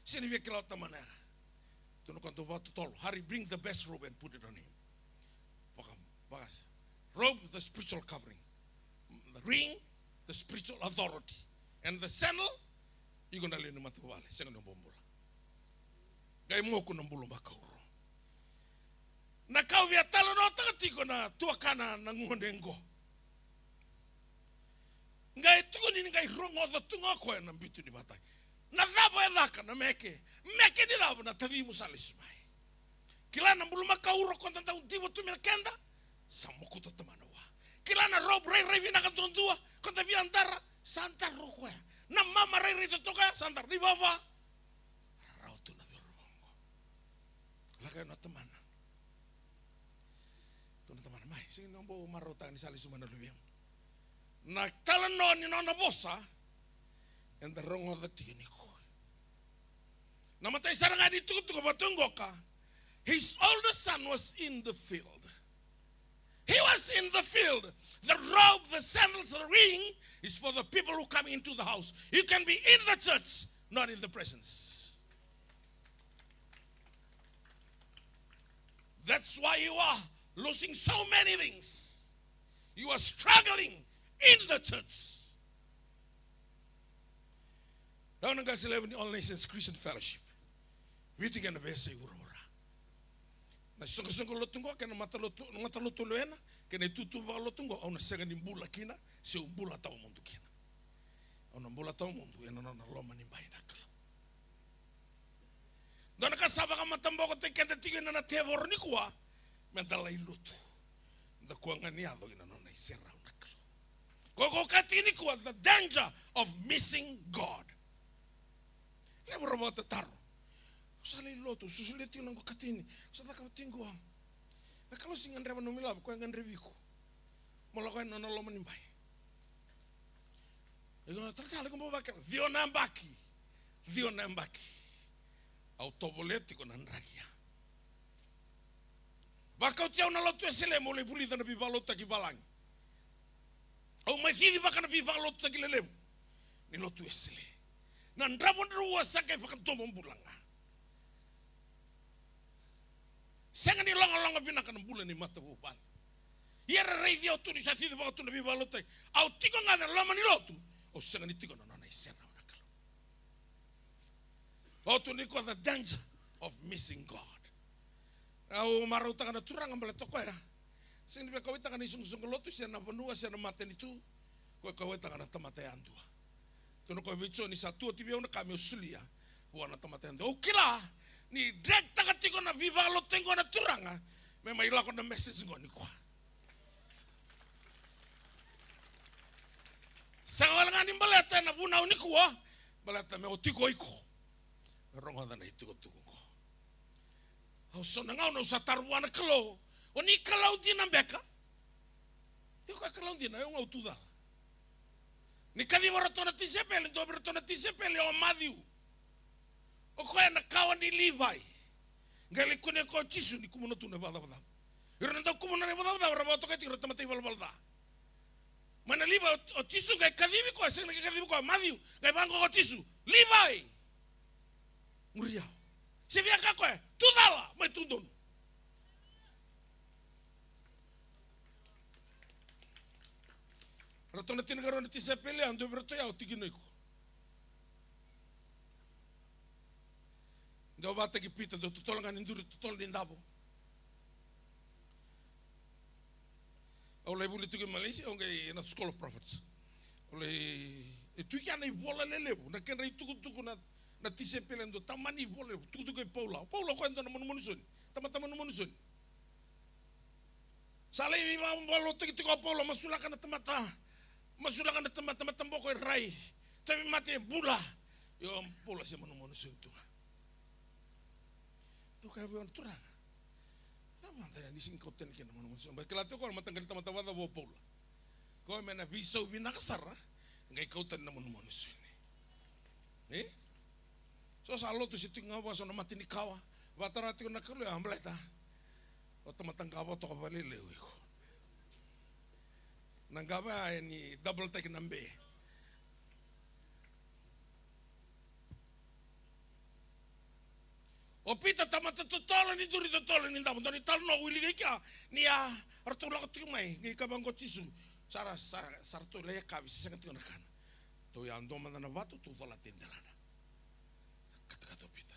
Sega ni via kila o tamana ya. Tukuna koya dou vakatotolo. Hurry, bring the best robe and put it on him. Vaka, vaka. Robe, the spiritual covering. The ring, the spiritual authority. And the sandal, iko na lewe ni matavuvale, sega ni bobula. Qai moku na bulumakau ro. Na ka au via talanoataka tiko na tuakana na gone qo. Qai tukuni ni qai rogoca tu ga o koya na bitu ni vata. Na cava e caka na meke? Meke ni cava? Na tacimu sa lesu mai. Kila na bulumakau ro ko da dau diva tu me keda, sa mokuta tamana vua. Kila na robe rairai vinaka duadua ko da via dara, sa dara o koya. Na mama rairai totoka ya, sa dara. Na ivava, rarawa tu na cauravou qo. Lako yani na tamana. Tukuna na tamana, mai, sega ni bau marautaka ni sa lesu mai na luvemu. Na talanoa ni nona vosa eda rogoca tiko nikua. Na imatai sara ga ni tukutuku vata qoka, his older son was in the field. He was in the field. The robe, the sandals, the ring is for the people who come into the house. You can be in the church, not in the presence. That's why you are losing so many things. You are struggling in the church. Au na qase levu ni All Nations Christian Fellowship. Viti kei na veiyasai vuravura. Na soqosoqo lotu qo kei na matalotu, na matalotu lewena kei na itutu vakalotu qo, au na sega ni bula kina, se u bula tawamudu kina. Au na bula tawamudu ena nona loma ni bai na Kalou. Dua na ka sa vakamatabokotaki keda tiko ina na tevoro nikua, meda lai lotu. Da kua ga ni yaco ina nona iserau na Kalou. Ko, ko kaya tiko nikua, the danger of missing God. Levu ra vakatataro. Au sa lai lotu, au sa solia tiko na noqu ikatini. Au sa cakava tiko qo. Na Kalou sega ni gadreva nomu ilavo, koya e gadrevi iko. Mo lako yani ena nona loma ni bai. Iko na talatala, iko bau vakila. Ciwa na yabaki. Ciwa na yabaki. Au tovolea tiko na draki ya. Vakauti au na Lotu Wesele meu lai vulica na veivakalotutaki valagi. Au mai cicivaka na veivakalotutaki lelevu ni Lotu Wesele. Na dravudravua sa qai vakadomobula ga. Sega ni logaloga vinaka na bula ni matavuvale. Ia era raici au tu ni sa cicivaka tu na veivakalotutaki. Au tiko ga na loma ni lotu. Au sega ni tiko na nona iserau na Kalou. Au tukuna nikua the danger of missing God. Au marautaka na Turaga baleta o koya sega ni via kauwaitaka na isoqosoqo lotu se na vanua se na matanitu. Koya kauwaitaka na tamata yadua. Tukuna o koya vei Joni, sa tu oti vei au na ka meu solia vua na tamata yadua. Au kila ni dragtaka tiko na veivakalotutaki qo na Turaga me mai lako na message qo nikua. Sega wale ga ni baleta ena vunau nikua, baleta me oti ko iko. Rogoca na itukutuku qo. Au so na gauna au sa taro vua na Kalou, o ni Kalou dina beka? Io, koya Kalou dina, au ga au tu cala. Ni kaciva ratou na tisaipeli, dua vei ratou na tisaipeli o Maciu. O koya na kawa ni Livai. Qai lai kunea koya o Jisu ni kumuna tu na ivakacavacava. Ira na dau kumuna na ivakacavacava ra vakatokai tiko ira na tamata ivalavala ca. Mai na Livai, o, o Jisu qai kacivi koya, sega ni qai kacivi koya, Maciu, qai vaqo ko Jisu, Livai! Muri au. Se via kaya koya, tu cala, mai tu donu. Ratou na tinikarua na tisaipeli, a dua vei iratou ya o tikina iko. Dau vakataki Pita, dau totolo ga ni duri, totolo ni davo. Au lai vuli tiko i Malaysia, au qai na School of Prophets. Au lai, e tu kea na ivola lelevu, na kedra itukutuku na, na tisaipeli, e dua tamani ivola lelevu, tukutuku i Paula. Paula o koya e dua na manumanu Joni. Tamata manumanu Joni. Sa lai veivakalotutaki tiko o Paula, masulaka na tamata, masulaka na tamata, tamata boko e rai, tauvimate e bula. Io, Paula se manumanu Joni tu ga. Dou kaya vei au na Turaga, cava mada ni sega ni kau tani kina na manumanu Joni? Ba kila tiko o koya na mataqali tamata vakacava o Paula. Koya me na veisau vinaka sara, qai kau tani na manumanu Joni. E? So sa lotu se tiko ga vua so na mate ni kawa. Vakatara tiko na Kalou ya, baleta o tamata qava toka vakalailai o iko. Na qava ya e ni double taki na be. O Pita tamata totolo ni duri, totolo ni davo, dua ni talanoa au wilika i kea ni a ratou lako tiko mai, qai kaya vaqo o Jisu, sa ra, sa, sa ratou lai yakavi, se sega tiko na kana. Tou yadoa mada na vatu, tou colata e delana. Katakata o Pita.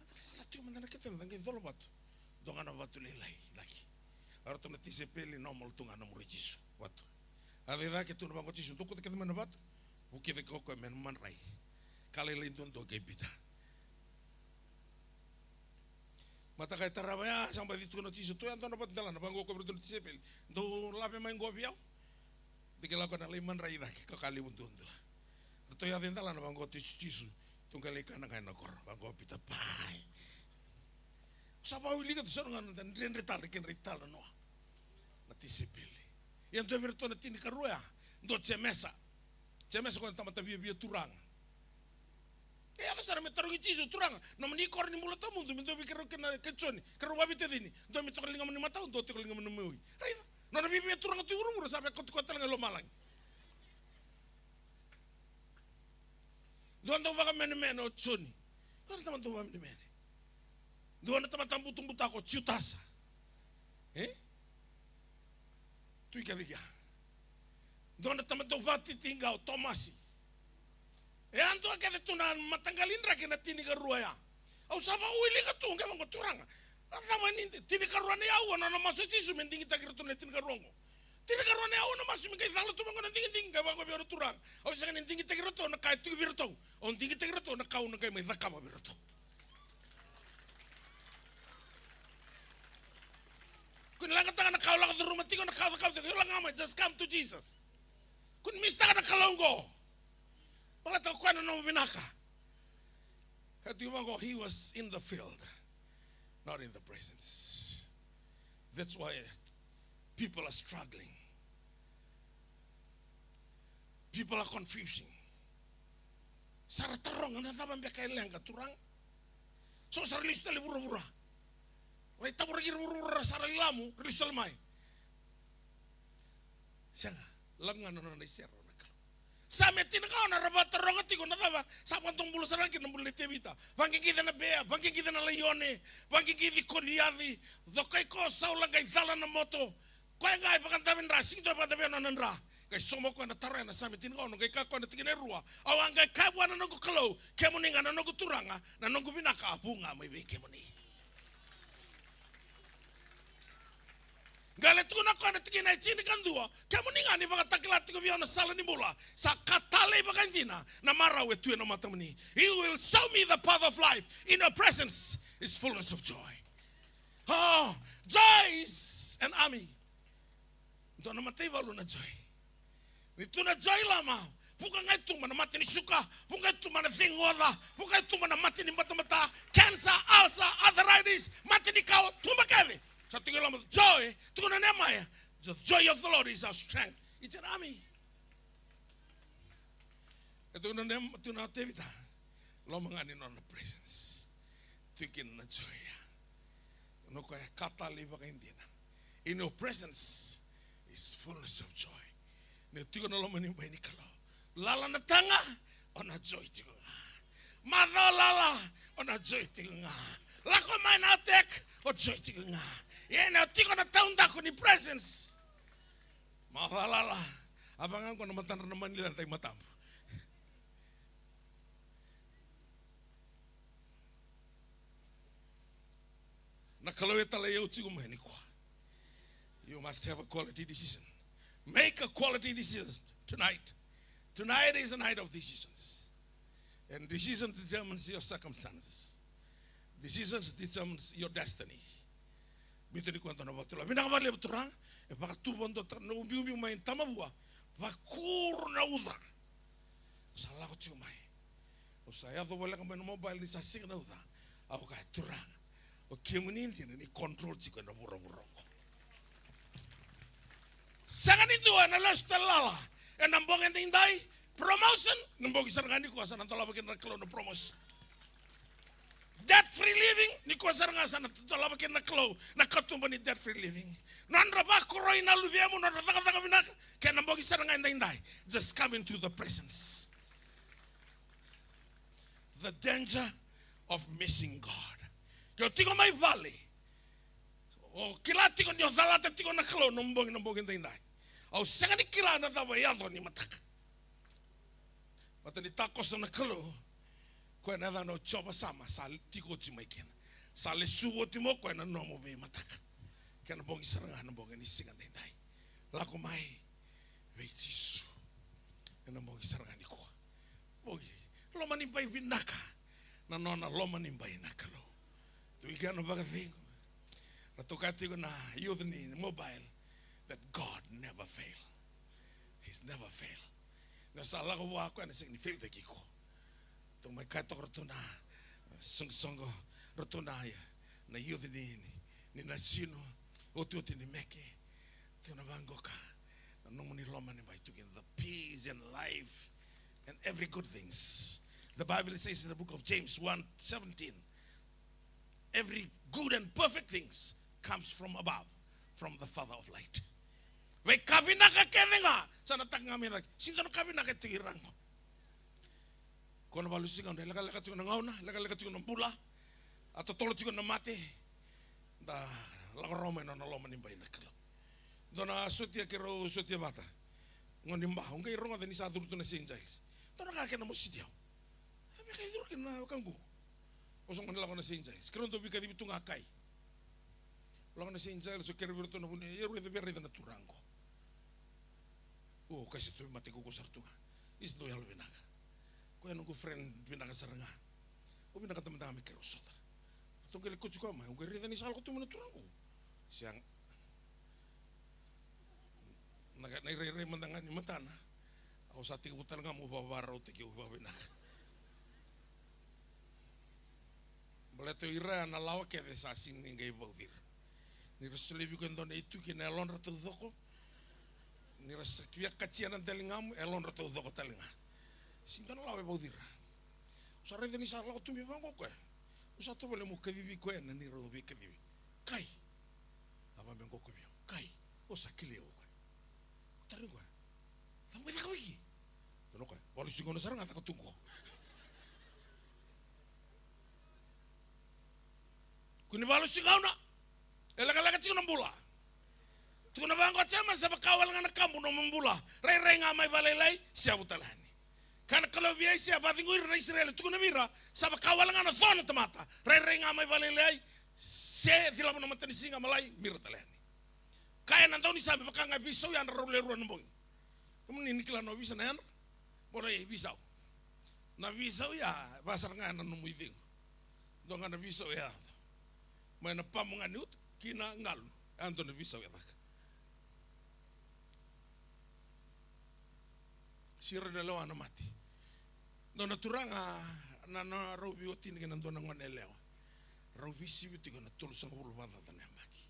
Colata tiko mada na kete, da qai cola vatu. Dua ga na vatu lailai cake. A ratou na tisaipeli normal tu ga na muri Jisu. Vatu. A cai cake tu na vaqo o Jisu, dou kauta kece mai na vatu. Vukica ko koya me na madrai. Ka lailai duadua kei Pita. Mataka e tarava ya, sa baci tukuna o Jisu, tou yadoa na vatu delana, vaqo ko vei ratou na tisaipeli. Dou lave mai qo vei au. Dou kila ko na lai madrai cake, ka ka levu duadua. Ratou yaco e delana vaqo o Jisu, Jisu, tou qai lai kana ga ena koro, vaqo o Pita, pai. Sa vakawilika tu sara ga na dredre tale, kedra italanoa. Na tisaipeli. Ia dua vei iratou na tinikarua ya, dua o Jemesa. Jemesa ko na tamata viavia turaga. E yaco sara me tarogi Jisu, Turaga, nomuni koro ni bula tawamudu, me dua vei keirau kei na, kei Joni, keirau vavitacini, dua me toka ligamuni matau, dua tiko ligamuni maui. Raica, nona viavia turaga tu i vuravura, sa via kauti koya tale ga i lomalagi. Dua dau vakamenemene o Joni. Dua na tamata dau vakamenemene. Dua na tamata butubutako o Jutasa. E? Tu i kece kea. Dua na tamata dau vakatitiqa o Tomasi. E a dua kece tu na mataqali draki na tinikarua ya. Au sa vakawilika tu, qai vaqo, Turaga, a cava ni tinikarua na aua na nona masu o Jisu me digitaki iratou na tinikarua oqo? Tinikarua na aua na masu me qai cala tu vaqo na digidigi, qai vaqo vei au na Turaga, au sega ni digitaki iratou na ka e tiko vei iratou. Au digitaki iratou na ka au na qai mai cakava vei iratou. Kua ni leqataka na ka o lako curuma tiko, na ka o cakava tiko. Io, laga mai, just come to Jesus. Kua ni misitaka na Kalou oqo. Baleta o koya na nomu vinaka. Kaya tiko vaqo, he was in the field, not in the presence. That's why people are struggling. People are confusing. Sa ra taroga na cava beka e leqa, Turaga. So sa ra lesu tale i vuravura. Ra itavoraki ira i vuravura, ra sa ra lilamu, ra lesu tale mai. Sega, lako ga na nona isere na Kalou. Same tinikaono, ra vakataroga tiko na cava sa vakadobula sara kina na bula nei Tevita. Vaqiqica na bea, vaqiqica na laione, vaqiqici Koliaci, cokai ko Saula qai cala na moto. Koya ga e vakadave dra, sega ni dua e vakadavea nona dra. Qai sauma koya na taro ya na Same tinikaono, qai kaya koya na tikina e rua, au a qai kaya vua na noqu Kalou, kemuni ga na noqu Turaga, na noqu vinaka a vu ga mai vei kemuni. Qai lai tukuna o koya na tikina e tinikadua, kemuni ga ni vakatakila tiko vei au na sala ni bula, sa ka talei vakaidina na marau e tu ena matamuni. You will show me the path of life. In your presence is fullness of joy. Oh, joy is an army. Dua na mataivalu na joy. Ni tu na joy loma, vuka ga e tuba na mate ni suka, vuka e tuba na cegu oca, vuka e tuba na mate ni batabata, cancer, ulcer, arthritis, mate ni kawa, tuba kece. Sa tiko e loma joy, tukuna o Nehemaia, the joy of the Lord is our strength. It's an army. E tukuna o Nehem-, tukuna o Tevita, loma ga ni nona presence, tu kina na joy ya. Na koya e ka tale i vakaidina. In your presence is fullness of joy. Ni o tiko na loma ni bai ni Kalou. Lala na taga, o na joy tiko ga. Macawa lala, o na joy tiko ga. Lako mai na attack, o joy tiko ga. Ia ni o tiko na taudaku ni presence. Macawa lala, a vaka ga qo na matadra na manila e dai matabu. Na Kalou e talai au tiko mai nikua. You must have a quality decision. Make a quality decision tonight. Tonight is a night of decisions. And decision determines your circumstances. Decisions determines your destiny. Biuta nikua dua na vakatulewa. Vinaka vakalevu Turaga. E vakatuva dua na ubiubiu mai Tamavua. Vakuru na uca. Sa lako tiko mai. Au sa yaco voleka mai na mobile ni sa sega na uca. Au kaya Turaga, o kemuni dina ni control tiko ena vuravura oqo. Sega ni dua ena lesu tale lala ena bogi edaidai. Promotion, na bogi sara ga nikua sa na dolava kina na Kalou na promotion. Debt free living, nikua sara ga sa na dolava kina na Kalou na katuba ni debt free living. Nodra vakoroi na luvemu, nodra cakacaka vinaka, kei na bogi sara ga edaidai. Just come into the presence. The danger of missing God. Ke o tiko mai vale, o kila tiko ni o calata tiko na Kalou na bogi, na bogi edaidai. Au sega ni kila na cava e yaco ni mataka. Mata ni takoso na Kalou, koya na yacana o Jiova Sama, sa tiko oti mai kina. Sa lesuva oti mai o koya na nomu veimataka. Kei na bogi sara ga na bogi ni siga edaidai. Lako mai vei Jisu ena bogi sara ga nikua. Bogi, loma ni bai vinaka. Na nona loma ni bai na Kalou. Tu i kea na vakacegu. Ratou kaya tiko na youth ni mobile that God never fail. He's never fail. Na sa lako vua koya na sega ni fail taki iko. Tou mai kaya toka ratou na soqosoqo, ratou na, na youth ni, ni, ni Nasinu, otioti ni Meke. Tou na vaqoka na nomuni loma ni bai tu kina, the peace and life and every good things. The Bible says in the book of James one seventeen, every good and perfect things comes from above, from the Father of light. Veika vinaka kece ga sa na taka ga mai cake. Sega ni dua na ka vinaka e tiko i ra qo. Ko na valusi gauna, e lekaleka tiko na gauna, lekaleka tiko na bula, a totolo tiko na mate. Da lako rawa mai na nona loma ni bai na Kalou. Dua na sotia keirau sotia vata. Gone ni ba, au qai rogoca ni sa curu tu na Saint Giles. Dua na ka kena mositi au. A veka e curu kina na wekaqu. Au sa gone lako na Saint Giles. Keirau dau veikacivi tu ga kai. Lako na Saint Giles, au kere vei iratou na vuni, ia raica, via raica na turaga qo. O, kai sa tu mate kaukaua sara tu ga. Isa dau yalo vinaka. Koya noqu friend vinaka sara ga. Au vinakata mada ga me keirau sota. Ratou qai lai kauti koya mai, au qai raica ni sa lako tu mai na turaga qo. Sega. Na, na irairai mada ga ni matana. Au sa tekivu tale ga meu vakavakarautaki au vakavinaka. Baleta o ira na lawa kece sa sega ni qai vauci ira. Ni ra solia vei iko e dua na ituki na yalodra taucoko. Ni ra sa via katia na daligamu, e yalodra taucoko tale ga. Sega ni dua na lawa e vauci ira. Au sa raica ni sa lako tu mai vaqo o koya. Au sa tovolea meu kacivi koya na neirau veikacivi. Kai. A vakabe qo o koya vei au. Kai. O sa kilai au o koya. Tarogi koya. Cava mai caka vei ke? Dua na koya, valusi gauna sara ga caka tu qo. Kua ni valusi gauna. E lekaleka tiko na bula. Tukuna vaqo o Jemesa, sa vaka wale ga na kabu nomu bula. Rairai ga mai vakalailai, sevu tale yani. Kaya na Kalou vei Aisea, vakacegui ira na Isireli, tukuna vei ira, sa vaka wale ga na co na tamata. Rairai ga mai vakalailai, se cilava na matanisiga, malai, mira tale yani. Kaya na daunisame, vaka ga e veisau yadra rau le rua na bogi. Kemuni ni kila na ovisa na yadra? Mo lai veisau. Na veisau ya, vaka sara ga na nomu icegu. Dua ga na veisau e yaco. Mai na pamu ga ni utu, ki na galu. Ya dua na veisau e caka. Siro na lewa na mate. Dua na turaga, na, na rau veiwatini kei na dua na gone yalewa. Rau veisivi tiko na tolusagavulu vakacaca na yabaki.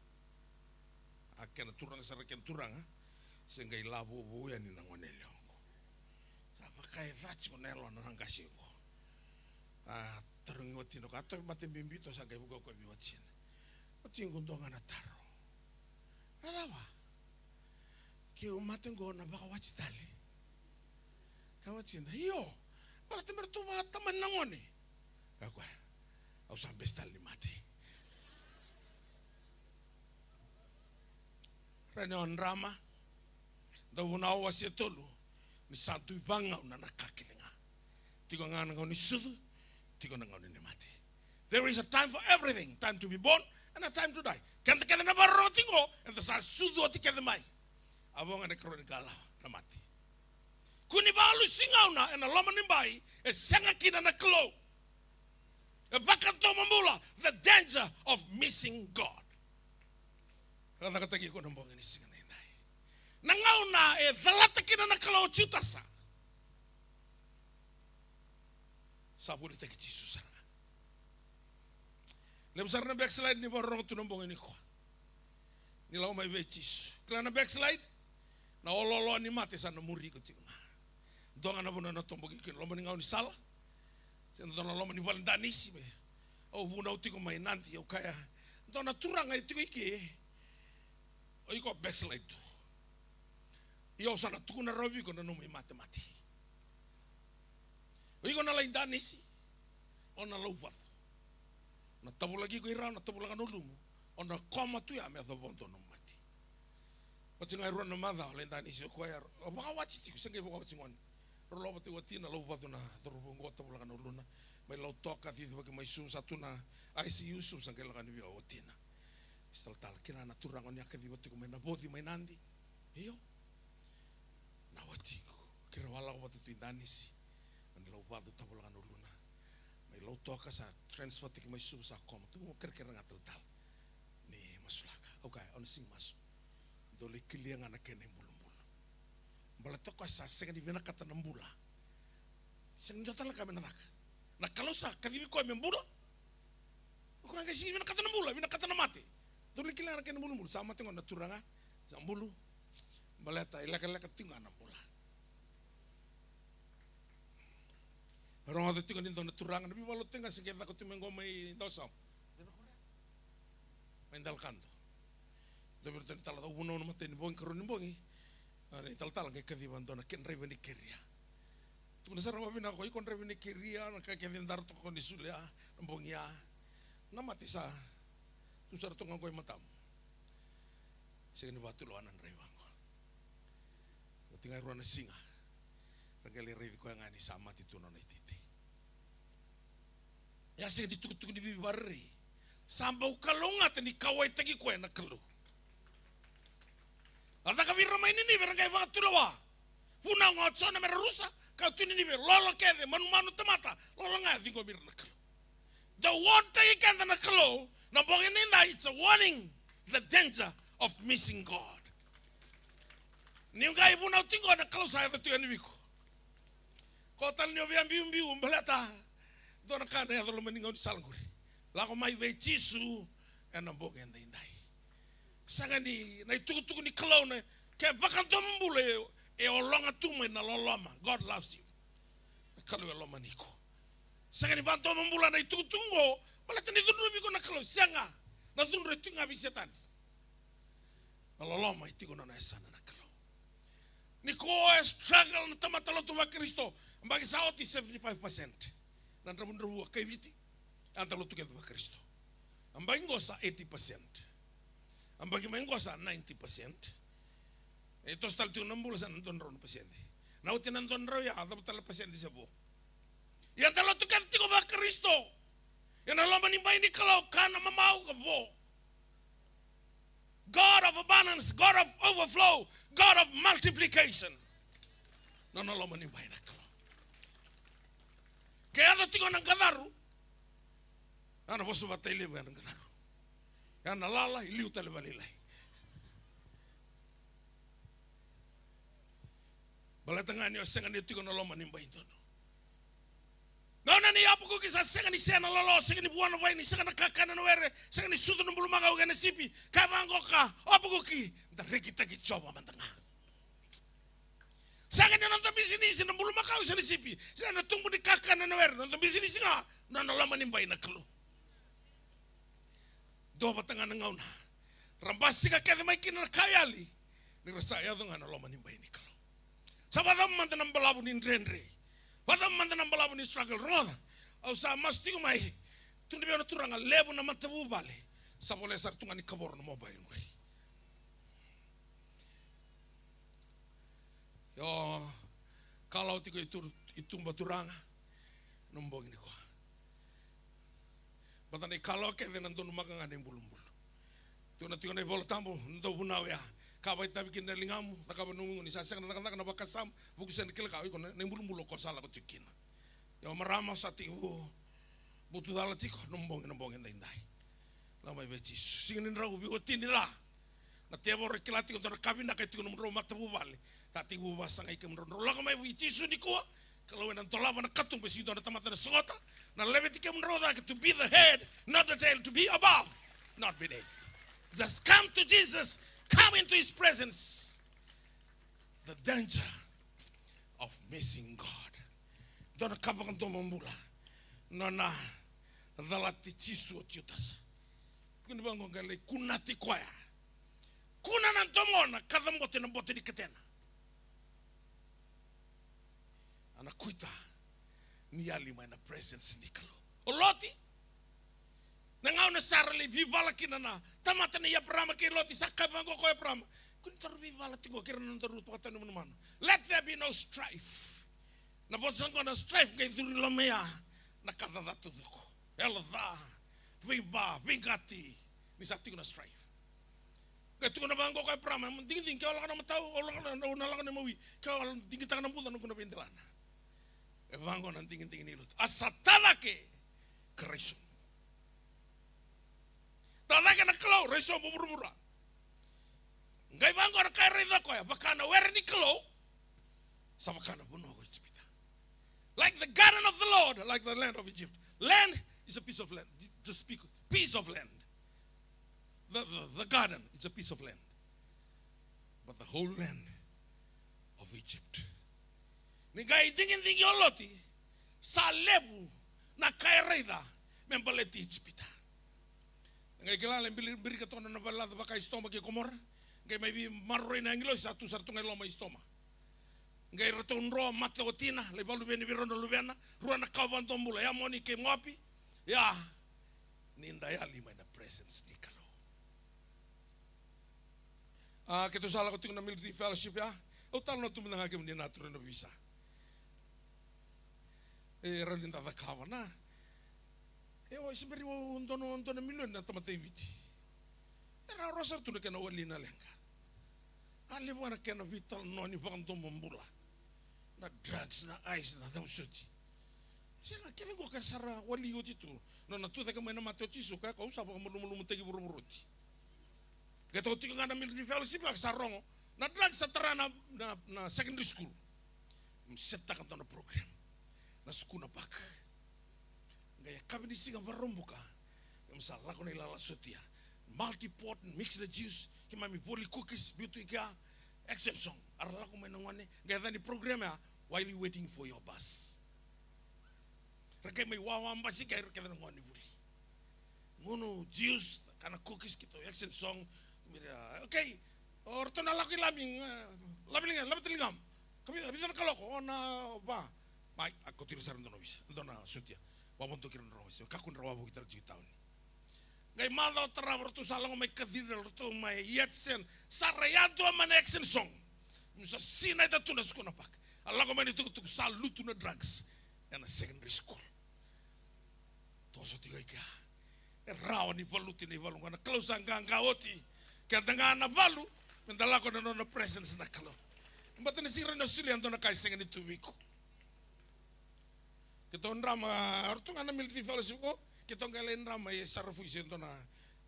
A kena turaga sara, kena turaga, se qai la vouvou yani na gone yalewa oqo. Sa vaka e ca tiko na yalona na qase oqo. A tarogi watina, ka tauvimate bibi, tou sa qai vuka koya vei watina. Watiqu, dua ga na taro. Na cava? Keu mate qo na vakawati tale? Ka wati na, io. Baleta me ratou vakatamani na gone. Ka koya, au sa bese tale ni mate. Rani o drama. Dauvunau wase tolu. Ni sa dui vagauna na ka kece ga. Tiko ga na gauna ni sucu, tiko na gauna ni mate. There is a time for everything. Time to be born and a time to die. Keda kece na vakarorogo tiko, eda sa sucu oti kece mai. A vo ga na ikarua ni kalawa, na mate. Kua ni vakalusi gauna ena loma ni bai e sega kina na Kalou. E vakadomobula, the danger of missing God. Cakacakataki iko na bogi ni siga nidai. Na gauna e calata kina na Kalou o Jutasa. Sa volitaki Jisu sara ga. Levu sara na backslide ni vakarorogo tu na bogi nikua. Ni lako mai vei Jisu. Kila na backslide? Na olooloa ni mate sa na muri iko tiko ga. Dua ga na vanua na toboki iko kina, loma ni gaunisala. Se dua na loma ni vale danisi me. Au vunau tiko mai Nadi, au kaya, dua na turaga e tiko i ke. O iko backslide tu. Ia au sa na tukuna rawa vei iko na nomu imatemate. O iko na lai danisi, o na lauvacu. Na tavulaki iko i ra, na tavulaka na ulumu, o na koma tu ya me yaco vodo na nomu mate. Oti ga e rua na macawa, lai danisi o koya, o vakawati tiko, se qai vakawati gone. Rau lako vata i watina, lauvacu na cauravou qo, tavulaka na uluna. Mai Lautoka, cicivaki mai Suva, sa tu na I C U Suva, sa qai lako yani vei watina. Sa talatala, kina na turaga ni a kaciva tiko mai Navoci mai Nadi. Io. Na watiqu. Keirau a lako vata tu i danisi. Mani lauvacu, tavulaka na uluna. Mai Lautoka sa transfer tiko mai Suva, sa koma tu, kerekere ga talatala. Ni masulaka. Au kaya, au na sega ni masu. Dou lai kelia ga na kena ibulubulu. Baleta o koya sa sega ni vinakata na bula. Sega ni dua tale na ka me na caka. Na Kalou sa kacivi koya me bula. O koya qai sega ni vinakata na bula, vinakata na mate. Dou lai kelia ga na kena ibulubulu. Sa mate gona na turaga, sa bulu. Baleta e lekaleka tiko ga na bula. Rogoca tiko ni dua na turaga, na veivakalotutaki ga se qai caka tu mai qo mai Dawasamu. Mai Delgado. Dua vei iratou na talatala, au vunau na matai ni bogi, karua ni bogi. A, na italatala qai kaciva dua na ke, draiva ni keria. Tukuna sara vakavinaka, o iko draiva ni keria, na ka kece dara toka ni solia na bogi ya. Na mate sa tu sara toka qo i matamu. Sega ni vakatulewa na draiva qo. Oti ga e rua na siga. Ra qai lai raici koya ga ni sa mate tu na nona iteitei. Ia sega ni tukutuku ni veivakarerei. Sa bau kalougata ni kauwaitaki koya na Kalou. A caka vei ira mai Ninive, ra qai vakatulewa. Vunau ga o Jona me ra rusa, ka tu Ninive, lolo kece, manumanu, tamata, lolo ga e ciqomi ira na Kalou. Dau warn-taki keda na Kalou, na bogi nidai, it's a warning, the danger of missing God. Niu qai vunau tiko, na Kalou sa yaco tiko yani vei iko. Ko tale ni o via biubiu, baleta dua na ka na yaco loma ni gaunisala qori. Lako mai vei Jisu ena bogi edaidai. Sega ni na itukutuku ni Kalou na ke vakadomobula e, e ologa tu mai na loloma. God loves you. Na Kalou e lomani iko. Sega ni vakadomobula na itukutuku qo, baleta ni cudruvi iko na Kalou, sega. Na cudru e tu ga vei Setani. Na loloma e tiko nona yasana na Kalou. Nikua e struggle na tamata lotu vaKarisito. Yabaki sa oti seventy-five percent na dravudravua kai Viti. Yada lotu kece vaKarisito. Yabaki qo sa eighty percent. Yabaki mai qo sa ninety percent. E toso tale tiko na bula sa na dua na drau na pasede. Na oti na dua na drau ya, a cava tale na pasede se vo. Ia da lotu kece tiko vaKarisito. Ia na loma ni bai ni Kalou ka na mamau ka vo. God of abundance, God of overflow, God of multiplication. Na nona loma ni bai na Kalou. Ke yaco tiko na qacaru, a na vosa vata i levu ya na qacaru. Ya na lala, i liu tale vakalailai. Baleta ga ni o sega ni tiko na loma ni bai dodonu. Gauna ni Apakuki sa sega ni se na lolo, sega ni vua na vaini, sega na kakana na were, sega ni sucu na bulumakau kei na sipi, ka vaqo ka, Apakuki, da rekitaki Jiova mada ga. Sega ni noda bisinisi na bulumakau se na sipi, sega na tubu ni kakana na were, noda bisinisi ga, na nona loma ni bai na Kalou. Dua vata ga na gauna ra basika kece mai kina na ka yali, ni ra sa yaco ga na loma ni bai ni Kalou. Sa vakacava mada na balavu ni dredre, vakacava mada na balavu ni struggle. Rogoca, au sa masu tiko mai, tukuna vei au na turaga, levu na matavuvale sa volea sara tu ga ni kavoro na mobile qori. Io, kalawa tiko i tu, i tuba turaga na bogi nikua. Baleta na ikalawa kece na donumaka ga na ibulubulu. Tukuna tiko na iVola Tabu, na dau vunau ya, ka vakaitavi kina na ligamu, cakava na nomu, ni sa sega na cakacaka na vakasama, vuku sega ni kila ka, o iko na, na ibulubulu o koya sa lako tiko kina. Io marama, sa tekivu butucala tiko na bogi, na bogi edaidai. Lako mai vei Jisu. Siga ni drau, veiwatini ca. Na tevoro e kila tiko dua na ka vinaka e tiko nomudrau matavuvale. Sa tekivu vakasagai kemudrau. Drau lako mai vei Jisu nikua. Kalou ena dolava na katuba, e sega ni dua na tamata ena sogota. Na laveti kemudrau cake, to be the head, not the tail, to be above, not beneath. Just come to Jesus, come into his presence. The danger of missing God. Dua na ka vakadomobula, nona calati Jisu o Jutasa. Kua ni vaqo, qai lai kunati koya. Kuna na domona ka cabote na boto ni katena. A na kuita ni yali mai na presence ni Kalou. O Loti, na gauna sa ra lai veivala kina na tamata nei Eparaama kei Loti, sa kaya vaqo ko Eparaama, kua ni daru veivala tiko kei ira na nodaru vakatau ni manumanu. Let there be no strife. Na vosa qo na strife qai curu i loma ya na ka caca taucoko. Yalo ca, veiba, veiqati, ni sa tiko na strife. Qai tukuna vaqo ko Eparaama, digidigi ke o lako na matau, o lako na, o na lako na mawi, ke o digitaka na buca noqu na veidelana. E vaqo na digidigi ni lotu. A sa ta cake ka raisomu. Ta cake na Kalou, raisomu vuravura. Qai vaqo na ka e raica koya, vaka na were ni Kalou, sa vaka na vanua ko Ijipita. Like the garden of the Lord, like the land of Egypt. Land is a piece of land. Just speak, piece of land. The, the, the garden is a piece of land. But the whole land of Egypt. Ni qai digidigi o Loti, sa levu na ka e raica me baleti Ijipita. Qai kila, lai bili-, birika toka na nona valelaca vaka i Sotoma kei Komora. Qai mai veimaroroi na agilosi, sa tu sara tu ga i loma i Sotoma. Qai ratou dro, mate o tina, lai vakaluveni vei rau na luvena, rua na kawa vakadomobula, ya Moni kei Moapi. Ia, ni da yali mai na presence ni Kalou. A, keitou sa lako tiko na military fellowship ya. Au talanoa tu mada ga kemuni na turaga na visa. E rawa ni da cakava na. E, o, e se bera ni o dua na, dua na milioni na tamata i Viti. E rawarawa sara tu na kena wali na leqa. A levu ga na kena veitalanoa ni vakadomobula. Na drugs, na ice, na cava soti. Sega, kece qo ka sa ra wali oti tu. Nona tu cake mai na mate o Jisu, ka, ka au sa vakamalumalumutaki vuravura oti. Keitou tiko ga na military fellowship, ka sa rogo. Na drugs sa tara na, na, na secondary school. Setaka dua na program. Na Sukuna Park. Qai yakavi ni siga Vakaraubuka, keimami sa lako na ilala sotia. Multi pot, mix na juice, keimami voli cookies, biuta i kea, action song. Era lako mai na gone, qai yaca ni program ya, while you waiting for your bus. Ra qai mai wawa basi kei ira kece na gone vuli. Gunu juice, kana cookies, keitou action song. Mira, okay. O ratou na lako i Lami, eh, lave liga, laveta ligamu. Ka vica, vica na kaloko, o na va. Mai, a kauti ira sara dua na ovisa, dua na sotia. Vavodoki ira na rogo se, kakua ni ra wavoki tale tiko i tauni. Qai macawa tarava ratou sa lako mai cathedral, ratou mai Yatsen. Sa ra yadua mai na action song. Keimami sa sinaita tu na Sukuna Park. A lako mai na itukutuku sa lutu na drugs. Ena secondary school. Toso tiko i kea. E rawa ni valuti na ivalu qo, na Kalou sa qaqa oti. Keda ga na valu, meda lako na nona presence na Kalou. Baleta ni sega ni rawa ni solia e dua na ka e sega ni tu vei iko. Keitou drama, o ratou ga na military fellowship qo, keitou qai lai drama e Sarafu se dua na,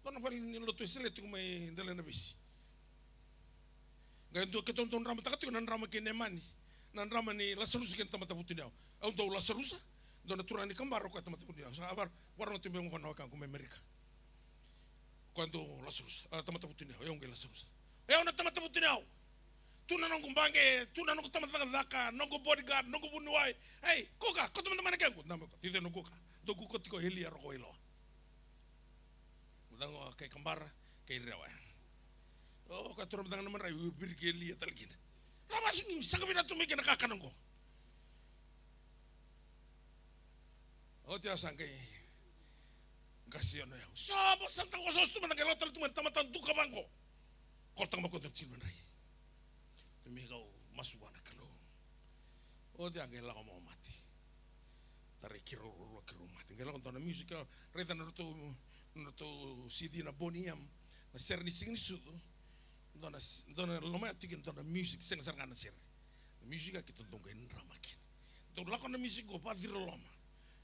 dua na vale ni lotu e Sele tiko mai Delainavesi. Qai dua keitou dau dramataka tiko na drama kei Nemani. Na drama ni Lasarusa kei na tamata vutuniyau. Au dau Lasarusa, dua na turaga ni Kabara, o koya tamata vutuniyau. Sa varo, varo na tubei qo na wekaqu mai Amerika. O koya dau Lasarusa, a, tamata vutuniyau, o yau qai Lasarusa. O yau na tamata vutuniyau. Tu na noqu baqe, tu na noqu tamata cakacaka, noqu bodyguard, noqu vuniwai. Ei, kuka, kauta mada mai na kequ. Dame ko, cici noqu kuka. Dau kuka tiko Elia Rokowailoa. Caqo kei Kabara kei Rewa. O ka turaga na madrai, u viriki e lia tale kina. Cava sigi saka vina tu mai kina kakana qo. Oti a sa qai qasi ono yau. So, vosota qo, so tu mada qai lako tale tu mai na tamata duka vaqo. Kolotaka mai koto na tini madrai. Ni me kau masu vua na Kalou. Oti a qai lako mai o Mati. Tarai keirau ruarua keirau mate. Qai lako dua na music, raica na ratou, na ratou C D na Boney M, na sere ni Siga ni Sucu. Dua na, dua na loma ya tiko kina dua na music, sega sara ga na sere. Na music a keitou dau qai drama kina. Dau lako na music qo, vacira loma.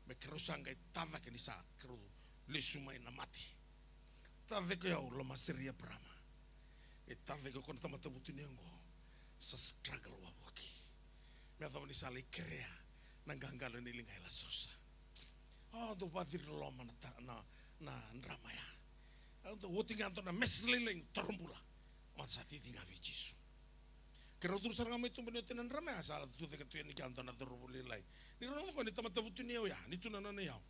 Me keirau sa qai tacake ni sa keirau lesu mai na mate. Tacake o yau, loma sere i Eparama. E tacake o koya na tamata vutuniyau qo. Sa struggle wavoki. Me yacova ni sa lai kerea na qaqalo ni liga e Lasarusa. O, dau vacira loma na ta-, na, na drama ya. Au dau oti ga dua na message lailai, toro bula. Mata sa cici ga vei Jisu. Keirau curu sara ga mai tuba ni oti na drama ya, sa tucake tu yani kea dua na cauravou lailai. Ni rau na coko ni tamata vutuniyau ya, ni tu na nona iyau.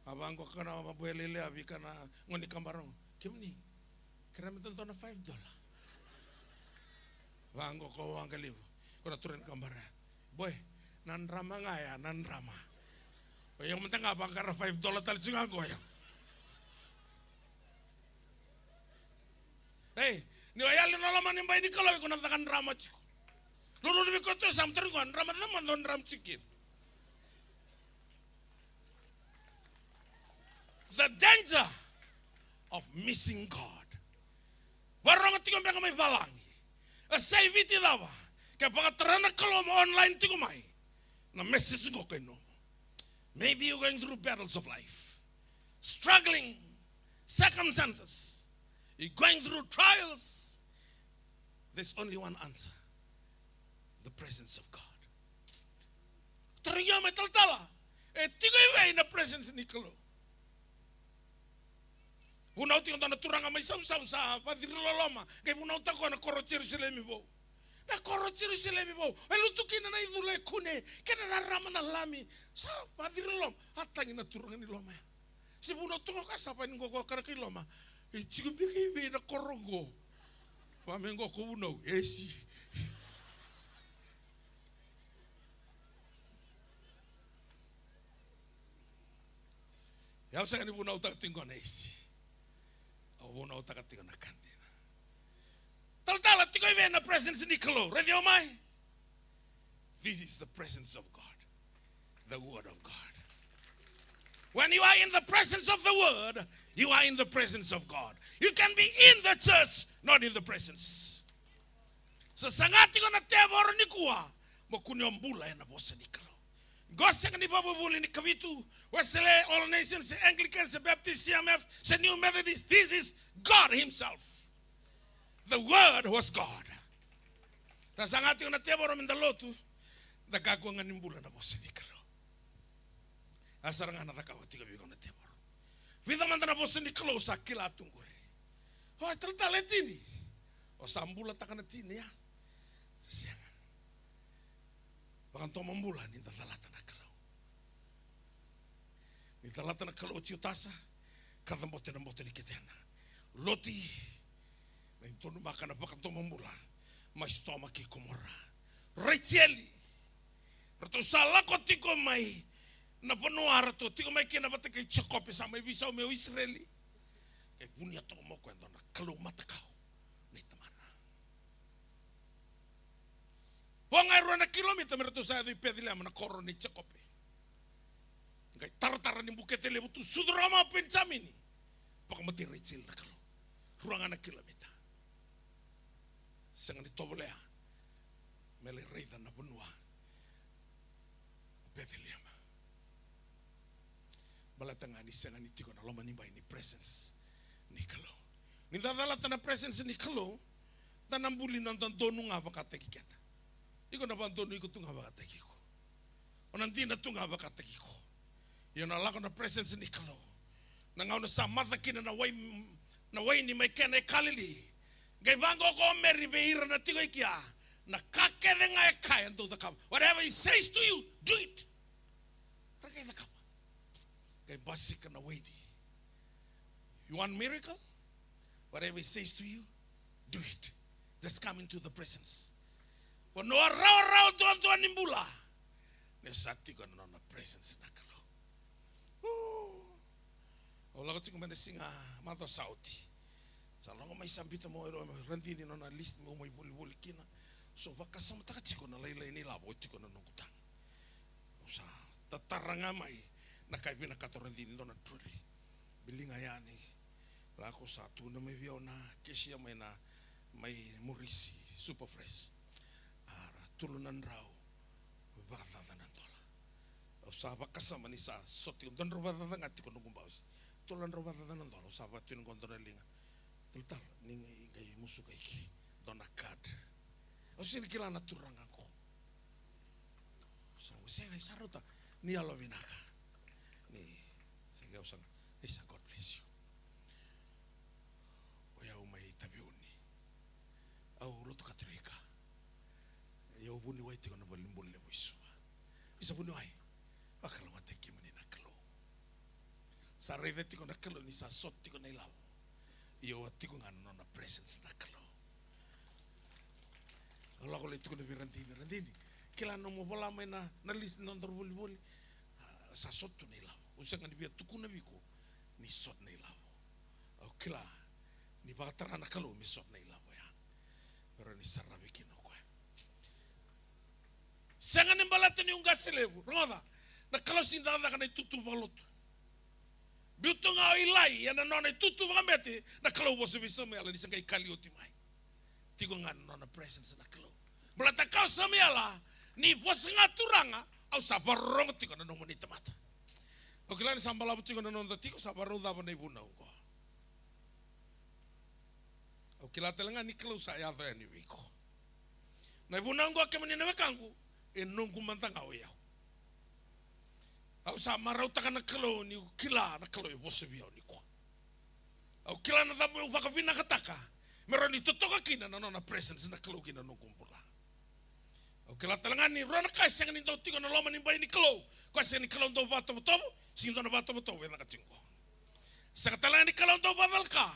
A vaqo ka na maboya lailai, a vei ka na gone ni Kabara qo. Kemuni, kerea me da dua na five dollar. Vaqo ko waqa levu. Ko na turaga ni Kabara. Boy, na drama ga ya, na drama. O yau mada ga vaqara five dollar tale tiko ga qo ya. Ei, ni o yali na loma ni bai ni Kalou, iko na caka drama tiko. Lululu vei koya tu e sa matari qo, drama cava mada o drama tiko kina. The danger of missing God. Varogo tiko beka mai valagi. E sa i Viti cava, ke vakatara na Kalou mo online tiko mai, na message qo kai nomu. Maybe you're going through battles of life, struggling circumstances, you're going through trials. There's only one answer. The presence of God. Tarogi au mai, talatala, e tiko i vei na presence ni Kalou? Vunau tiko dua na turaga mai Savusavu sa vacira loloma, qai vunautaka o koya na koro Jerusalemi Vou. Na koro Jerusalemi Vou e lutu kina na icula e kune kei na rarama na lami. Sa vacira loloma, a tagi na turaga ni loma ya. Se vunautaka o koya, sa vaka ni qo ko kana kai loma. E tiko beka i vei na koro qo? Va me qo ko vunau, esi. Au sega ni vunautaka tiko na esi. Au vunautaka tiko na ka dina. Talatala, tiko i vei na presence ni Kalou? Raici au mai. This is the presence of God. The word of God. When you are in the presence of the word, you are in the presence of God. You can be in the church, not in the presence. Sa saga tiko na tevoro nikua mo kune o bula ena vosa ni Kalou. Qo sega ni vakavuvuli ni Kavitu, Wesele, All Nations, se Anglican, se Baptist, C M F, se New Methodist. This is God himself. The word was God. Sa saga tiko na tevoro me da lotu, da kakua ga ni bula na vosa ni Kalou. A sara ga na cakava tiko vei iko na tevoro. Vica mada na vosa ni Kalou sa kila tu qori? O, e talatala, e tini. O sa bulataka na tini ya? Sa sega. Vakadomobula ni da calata na Kalou. Ni calata na Kalou o Jiutasa, kacabote na boto ni ketena. Loti, mai donumaka na vakadomobula mai Sotoma kei Komora. Rejeli, ratou sa lako tiko mai na vanua ratou tiko mai kina vata kei Jekope, sa mai veisau mai o Isireli. Qai vunia toka mai o koya e dua na kalou matakau nei tamana. Vo ga e rua na kilomita me ratou sa yaco i Peceliema, na koro nei Jekope. Qai taratara ni bukete levu tu, sucu rawa mai o Penijamini. Vakamatei Rejeli na Kalou. Rua ga na kilomita. Sega ni tovolea me lai raica na vanua o Peceliema. Baleta ga ni sega ni tiko na loma ni bai ni presence ni Kalou. Ni da calata na presence ni Kalou, da na buli na dodonu ga vakataki keda. Iko na vakadonui iko tu ga vakataki iko. O na dina tu ga vakataki iko. Ia na lako na presence ni Kalou. Na gauna sa maca kina na wai, na waini mai Kena e Kalili, qai vaqo ko Meri vei ira na tiko i kea, na ka kece ga e kaya dou cakava. Whatever he says to you, do it. Ra qai cakava. Qai basika na waini. You want miracle? Whatever he says to you, do it. Just come into the presence. Vanua rawarawa duadua ni bula. Ni sa tiko na nona presence na Kalou. Ooh. Au lako tiko mai na siga macawa sa oti. Sa lako mai sa biuta mai o Radini na nona list meu mai volivoli kina. So vakasamataka tiko na lailai ni lavo e tiko na noqu taga. Au sa tatara ga mai na ka e vinakata o Radini, dua na troli. Biliga yani. Lako sa tukuna mai vei au na kesia mai na, mai Morisi Super Fresh. A ra tolu na drau vakacaca na dola. Au sa vakasama ni sa soti, dua drau vakacaca ga tiko noqu bausi. Tolu na drau vakacaca na dola, au sa vakatuni qo dua na liga. Talatala, ni qai, qai musuka iki. Dua na card. Au sega ni kila na turaga qo. Sa qo sega, sa rauta. Ni yalovinaka. Ni, sega, au sa, ni sa, God bless you. O yau mai Taveuni. Au lotu Katolika. Ia au vuniwai tiko na valenibula levu i Suva. Ni sa vuniwai, vakalougatataki kemuni na Kalou. Sa raica tiko na Kalou ni sa soti tiko na ilavo. Ia au a tiko ga na nona presence na Kalou. Au lako lai tukuna vei Radini, Radini, kila nomu vola mai na, na list ni nodaru volivoli. A, sa soti tu na ilavo. Au sega ni via tukuna vei iko ni soti na ilavo. Au kila ni vakatara na Kalou me soti na ilavo ya. Me rawa ni saravi kina o koya. Sega ni baleta niu qase levu. Rogoca, na Kalou sega ni cakacaka na itutu vakalotu. Biu tu ga o Ilai ena nona itutu vakabete, na Kalou vosa vei Samuela ni sa qai kali oti mai. Tiko ga na nona presence na Kalou. Baleta kaya o Samuela, ni vosa ga Turaga, au sa vakarorogo tiko na nomuni tamata. Au kila ni sa balavu tiko na noda tiko, sa vakarau cava na ivunau oqo. Au kila tale ga ni Kalou sa yaco yani vei iko. Na ivunau oqo kemuni na wekaqu, e noqu mada ga o yau. Au sa marautaka na Kalou niu kila na Kalou e vosa vei au nikua. Au kila na cava meu vakavinakataka me rawa ni totoka kina na nona presence na Kalou ki na noqu bula. Au kila tale ga ni rua na ka e sega ni dau tiko na loma ni bai ni Kalou. Koya sega ni Kalou dau vakatovotovo, sega ni dua na vakatovotovo e caka tiko qo. Sega tale ga ni Kalou dau vakacalaka.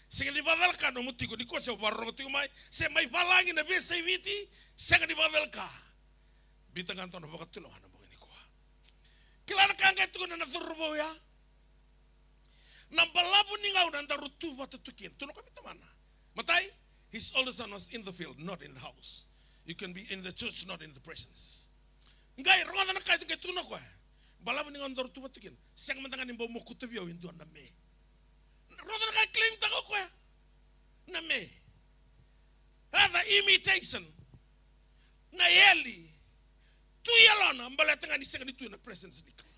Sega ni vakacalaka nomu tiko nikua se o vakarorogo tiko mai, se mai valagi na veiyasai Viti, sega ni vakacalaka. Biuta ga dua na vakatulewa na bogi nikua. Kila na ka qai tukuna na cauravou ya. Na balavu ni gauna daru tu vata tu kina. Tukuna o koya vei tamana. Matai, his older son was in the field, not in the house. You can be in the church, not in the presence. Qai rogoca na ka e qai tukuna o koya. Balavu ni gauna daru tu vata tu kina. Sega mada ga ni bau mokuta vei au e dua na me. Rogoca na ka e claim-taka o koya. Na me. Rather imitation. Na yali. Tu yalona, baleta ga ni sega ni tu ena presence ni Kalou.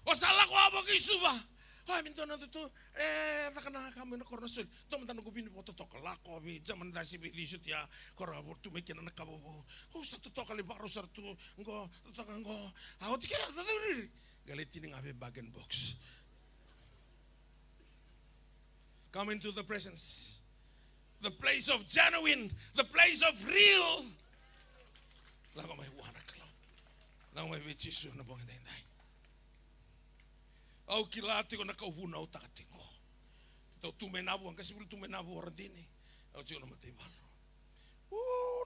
O sa lako a vaka i Suva. A, me dua na tutu, e, caka na ka mai na koro na soli. Dua mada na quvini vakatotoka, lako vei German dasi vei Lisut ya, koro a votu mai kina na ka vovou. O sa totoka lai vakarau sara tu, qo, totoka qo. A, oti kea, totoka riri. Qai lai tini ga vei bargain box. Come into the presence. The place of genuine, the place of real. Lako mai vua na Kalou. Lako mai vei Jisu na bogi daidai. Au kila tiko na ka au vunautaka tiko. Keitou tu mai Navu, a qasenivuli tu mai Navu o Radini. Au tiko na mataivalu. U,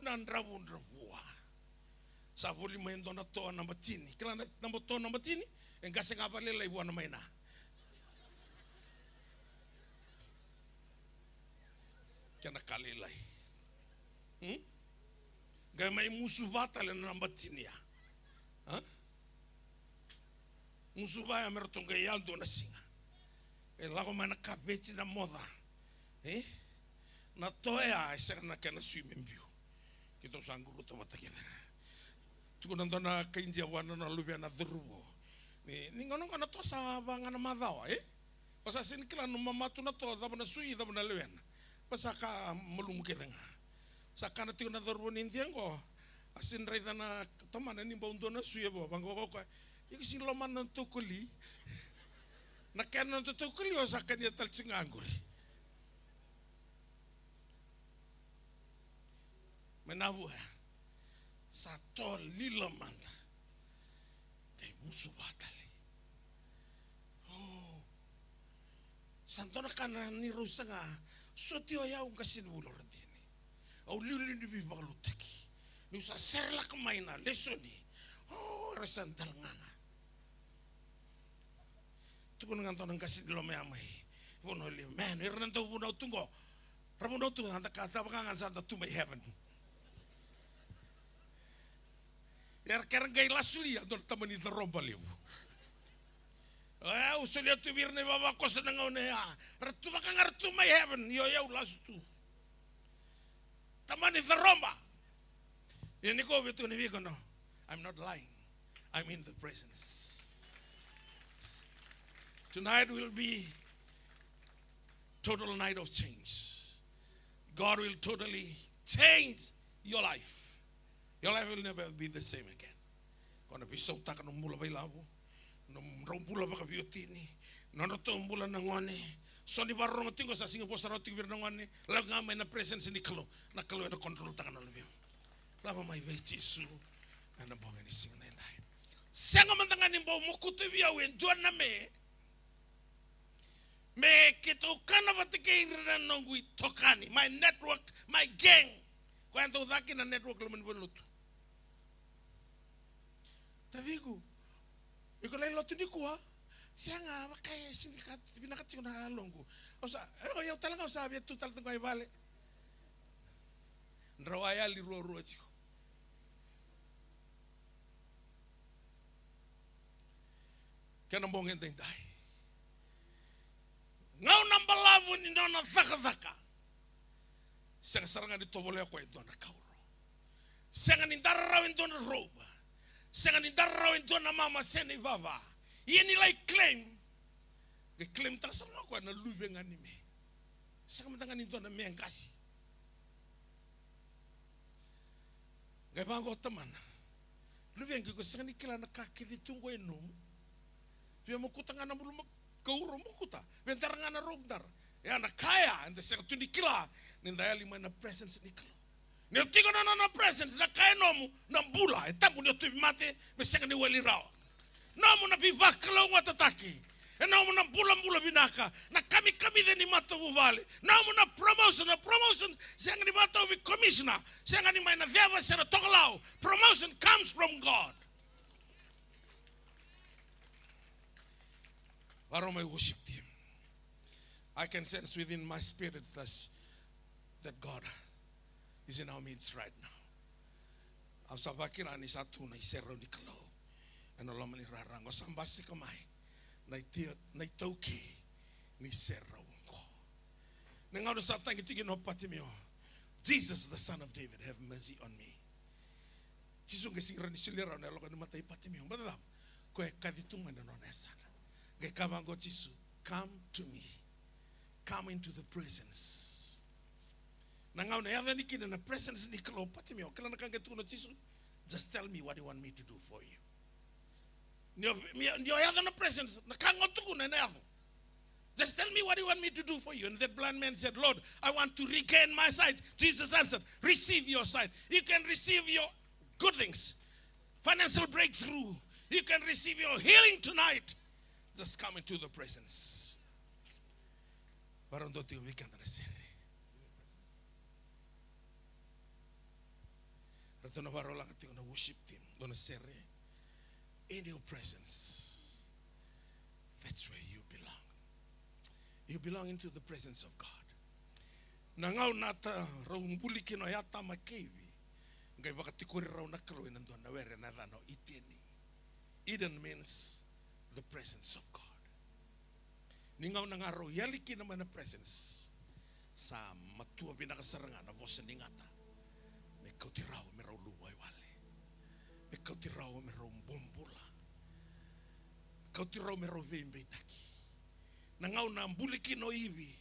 na dravudravua. Sa voli mai e dua na toa naba tini. Kila na naba toa naba tini? E qase ga vakalailai vua na maina. Kena ka lailai. Hmm? Qai mai musu va tale na naba tini ya. Ha? Musu va ya me ratou qai yadua na siga. E lako mai na kaveti na moca. E? Na toa ya e sega na kena sui me biu. Keitou sa quruta vata kece ga. Tukuna dua na kai Idia vua na nona luvena, cauravou. Ni, ni gauna qo na toa sa va ga na macawa, e? Au sa sega ni kila na mamatu na toa, cava na sui, cava na lewena. Au sa kaya malumu kece ga. Sa kana tiko na cauravou ni Idia qo. A sega ni raica na tamana ni bau dua na sui e vo, vaqo o koya. Iko sega ni lomana na nodatou koli. Na kena nodatou koli o sa kania tale tiko ga qori. Mai Navu ya. Sa toa lila mada. Qai musu va tale. O. Sa dua na ka na ni rau saga soti o yau qasenivuli o Radini. Au liuliu ni veivakalotutaki. Niu sa serelaka mai na lesoni. O, era sa dalaga ga. Tukuna ga dua na qase ni loma ya mai Vanua Levu, man, era na dau vunau tu qo. Ra vunau tu, a da ka cava ga ga sa da tu mai heaven. Era kera qai lasulia dua na tamani caroba levu. E, au solia tu vei ira na ivavakoso na gauna ya. Ra tu vaka ga ra tu mai heaven, io, io, au lasu tu. Tamani caroba. Ia ni ko via tukuna vei iko, no, I'm not lying. I'm in the presence. Tonight will be total night of change. God will totally change your life. Your life will never be the same again. Ko na veisautaka na bula vakailavo, nodrau bula vakaveiwatini, nodratou bula na gone. So ni vakarorogo tiko, sa sega ni vosa rawa tiko vei ira na gone. Lako ga mai na presence ni Kalou. Na Kalou ena controltaka na luvemu. Lako mai vei Jisu ena bogi ni siga nidai. Sega mada ga ni bau mokuta vei au e dua na me, me keitou kana vata kei ira na noqu itokani, my network, my gang. Koya dau caka na network loma ni valenilotu. Taciqu, iko lai lotu nikua? Sega, vaka e sega ni ka vinaka tiko na yaloqu. Au sa, e, o yau tale ga au sa via tu tale tu ga i vale. Drau a yali ruarua tiko. Kena bogi edaidai. Gauna balavu ni nona cakacaka. Sega sara ga ni tovolea o koya e dua na kauro. Sega ni dara rawa e dua na robe. Sega ni dara rawa e dua na mama se na ivava. Ia ni lai claim. Qai claim taka sara ga o koya na luve ga ni me. Sega mada ga ni dua na me qase. Qai vaqo o tamana. Luvequ, iko sega ni kila na ka kece tu qo e nomu. Via mokuta ga na bulu ma-, kauro mokuta. Via dara ga na robe dara. Ia na ka ya, eda sega tu ni kila ni da yali mai na presence ni Kalou. Ni o tiko na nona presence, na ka e nomu, na bula, e tabu ni o tauvimate, me sega ni wali rawa. Nomu na veivakalougatataki. E nomu na bulabula vinaka, na kamikamica ni matavuvale. Nomu na promotion, na promotion sega ni vakatau vei commissioner, sega ni mai na ceva se na tokalau. Promotion comes from God. Vakarau mai worship team. I can sense within my spirit that, that God is in our midst right now. Au sa vakila ni sa tu na iserau ni Kalou ena loma ni rara qo. Sa basika mai na ite-, na itaukei ni serau qo. Na gauna sa tagi tiko kina o Patimeo, "Jesus, the son of David, have mercy on me." Jisu qai sega ni rawa ni solia rawa na yaloka ni mata i Patimeo. Baleta cava? Koya e kaci tu mai na nona yasana. Qai kaya vaqo o Jisu, "Come to me. Come into the presence." Na gauna e yaco yani kina na presence ni Kalou, Patimeo, kila na ka qai tukuna o Jisu, "Just tell me what you want me to do for you." Ni o, ni o, ni o yaco na presence, na ka ga o tukuna ena yaco. "Just tell me what you want me to do for you." And that blind man said, "Lord, I want to regain my sight." Jesus answered, "Receive your sight." You can receive your good things, financial breakthrough. You can receive your healing tonight. Just come into the presence. Vakarau dua tiko vei keda na sere. Ratou na vakarau laga tiko na worship team, dua na sere. In your presence, that's where you belong. You belong into the presence of God. Na gauna rau buli kina o Atama kei Ivi, qai vakatikori rau na Kalou ena dua na were na yacana o Iteni. Eden means the presence of God. Ni gauna ga rau yali kina mai na presence, sa matua vinaka sara ga na vosa ni gata me kauti rau me rau luvawale, me kauti rau me rau bobula, kauti rau me rau veibeitaki. Na gauna buli kina o Ivi,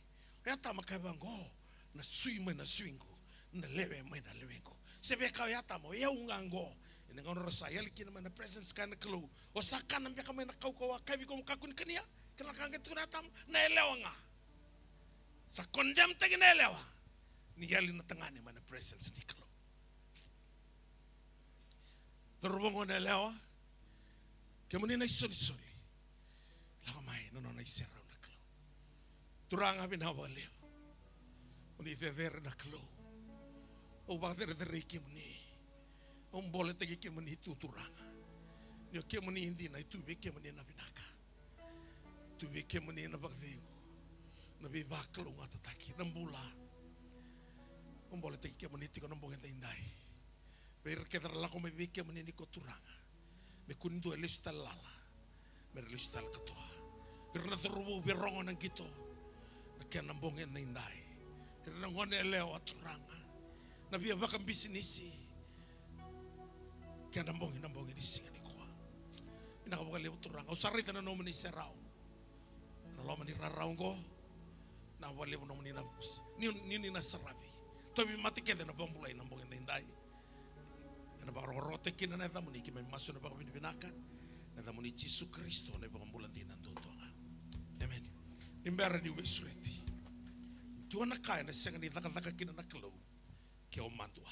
o Atama kaya vaqo, "Na sui mai na suiqu, na lewe mai na lewequ." Se veka o Atama, o yau ga qo. Ena gauna rau sa yali kina mai na presence, kaya na Kalou, "O sa kana beka mai na kaukauwa a kaya vei iko mo kakua ni kania?" Kila na ka qai tukuna o Atama, "Na yalewa ga." Sa condemn taki na yalewa ni yali na tagane mai na presence ni Kalou. Cauravou, gone yalewa, kemuni na isolisoli, lako mai na nona iserau na Kalou. Turaga, vinaka vakalevu. Mo ni cecere na Kalou. Au vakacerecerei kemuni. Au boletaki kemuni tu, Turaga. Ni o kemuni dina e tu vei kemuni na vinaka. Tu vei kemuni na vakacegu, na veivakalougatataki, na bula. Au boletaki kemuni tiko na bogi edaidai. Vei ira kece ra lako mai vei kemuni nikua, Turaga, me kua ni dua e lesu tale lala, me ra lesu tale katoa. Vei ira na cauravou via rogo na qito na kena bogi edaidai. Vei ira na gone yalewa, Turaga, na via vakabisinisi kena bogi na bogi ni siga nikua. Vinaka vakalevu, Turaga. Au sa raica na nomuni serau na loma ni rara oqo. Vinaka vakalevu nomuni na, ni, ni, ni na saravi. Tauvimate kece na vakabulai na bogi edaidai. Ena vakarokorokotaki kina na yacamuni, keimami masu ena vakavinavinaka ena yacamuni Jisu Karisito, na iVakabula dina duadua ga. Emeni. Ni bera niu veisureti, dua na ka ena sega ni cakacaka kina na Kalou ke o madua.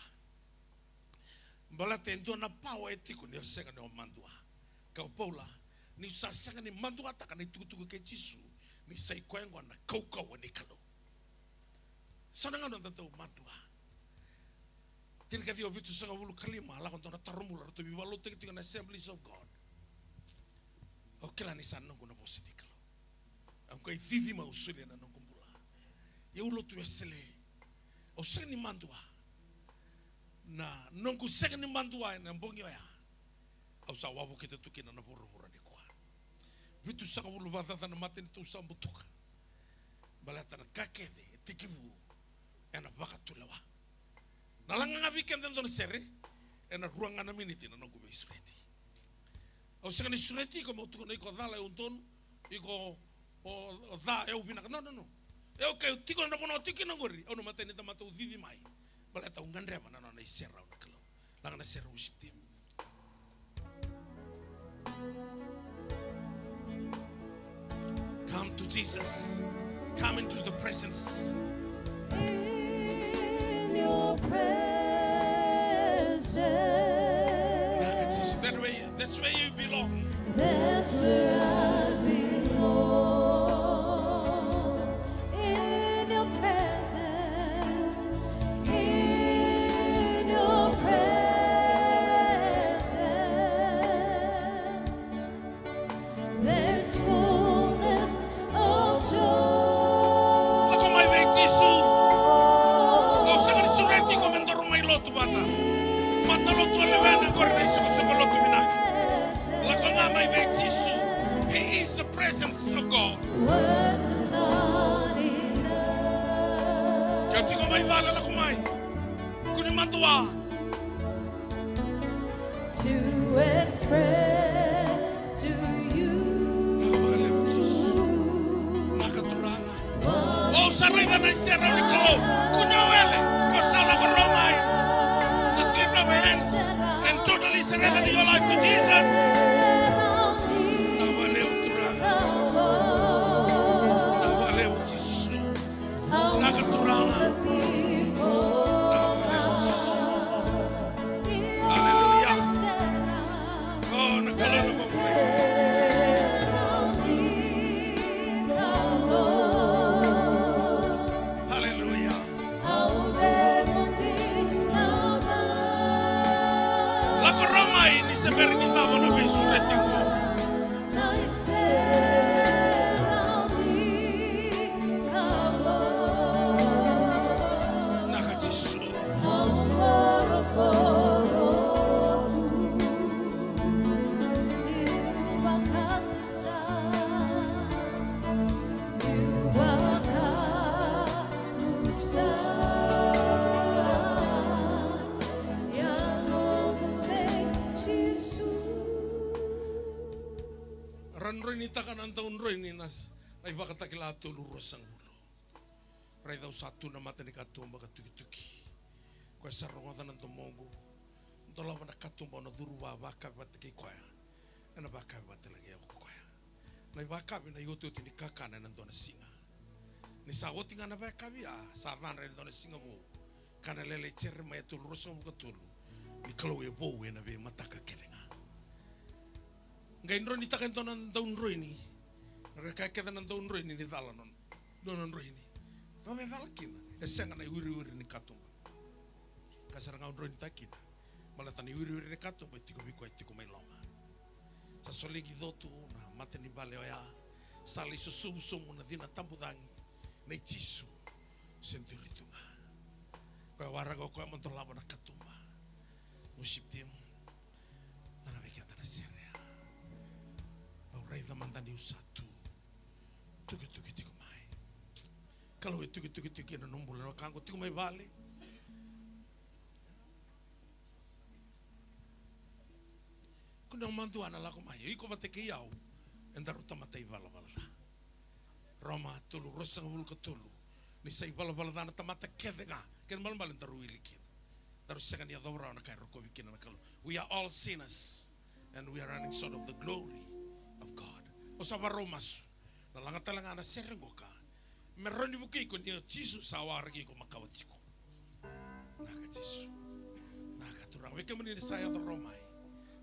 Baleta e dua na pawa e tiko ni o sega ni o madua. Kaya o Paula, niu sa sega ni maduataka na itukutuku kei Jisu, ni sa i koya oqo na kaukauwa ni Kalou. So na gauna da dau madua. Tinikaciwa vitusagavulu ka lima, a lako dua na taro bula, ratou veivakalotutaki tiko na Assemblies of God. Au kila ni sa noqu na vosa ni Kalou. Au qai cici mai, au solia na noqu bula. Ia au lotu Wesele. Au sega ni madua. Na noqu sega ni madua ena bogi oya, au sa wavokita tu kina na vuravura nikua. Vitusagavulu vakacaca na matanitu au sa butuka. Baleta na ka kece e tekivu ena vakatulewa. Na laga ga vei keda e dua na sere, ena rua ga na miniti na noqu veisureti. Au sega ni sureti iko meu tukuna iko cala e udonu, iko o, o ca e uvinaka. No, no, no. E okay, au tiko na vanua au tiko kina oqori, au na matai ni tamata au cici mai. Baleta au gadreva na nona iserau na Kalou. Laga na sere, worship team. Come to Jesus. Come into the presence. In your presence. Vinaka Jisu. That way, that's where you belong. That's where I belong. In your presence, in your presence. There's fullness of joy. Lako mai vei Jisu. Au sega ni sureti iko me daru mai lotu vata. Matalotu o lewena qori na isoqosoqo lotu vinaka. Lako ga mai vei Jisu. He is the presence of God. Words are not enough. Ke o tiko mai vale, lako mai. Kua ni madua. To express to you. Vinaka vakalevu Jisu. Vinaka Turaga. Au sa raica na iserau ni Kalou. Kua ni o wele. Ko sa lako rawa mai. Just lift up your hands and totally surrender your life to Jesus. Vinaka vakalevu Turaga. Vinaka vakalevu Jisu. Vinaka Turaga. Vinaka vakalevu Jisu. Aleluya. O na Kalou na vavulai. Aleluya. Lako rawa mai ni se bera ni cava na veisureti oqo. Vinaka Jisu. Ra droinitaka na daudroini na, na iVakatakila tolu ruasagavulu. Raica au sa tu na matanikatuba ka tukituki. Koya sa rogoca na domoqu. Dolava na katuba au na curu vakavi vata kei koya. Ena vakavi vata lagi au ko koya. Na ivakavi na iotioti ni kakana ena dua na siga. Ni sa oti ga na vakavi a sa cadra ena dua na siga vou. Ka na lailai Jeremaia tolu ruasagavulu ka tolu. Ni Kalou e vou ena veimataka kece ga. Qai droinitaka e dua na daudroini. Na ka kece na daudroini ni cala nona. Dua na droini. Cava e cala kina? E sega na iwiriwiri ni katuba. Ka sara ga o droinitaka kina. Baleta na iwiriwiri ni katuba e tiko vei koya e tiko mai loma. Sa solegi cotu na mata ni bale oya. Sa lai sosovu sobu na cina tabu cagi. Nei Jisu se duri tu ga. Koya waraka o koya mo dolava na katuba. Worship team. Laga vei keda na sere. Au raica mada niu sa tu. Tukituki tiko mai. Kalou e tukituki tiko kina na nomu bula na wekaqu tiko mai vale. Kua ni madua na lako mai. Iko vata kei au. Edaru tamata ivalavala ca. Roma tolu ruasagavulu ka tolu. Ni sa ivalavala ca na tamata kece ga. Kena balebale daru wili kina. Daru sega ni yacova rawa na ka e rokovi kina na Kalou. We are all sinners. And we are running short of the glory of God. O sa varau masu. Na laga tale ga na sere qoka. Me rawa ni vukei iko ni o Jisu sa waraki iko makawa tiko. Naka Jisu. Naka Turaga. Vei kemuni ni sa yaco rawa mai.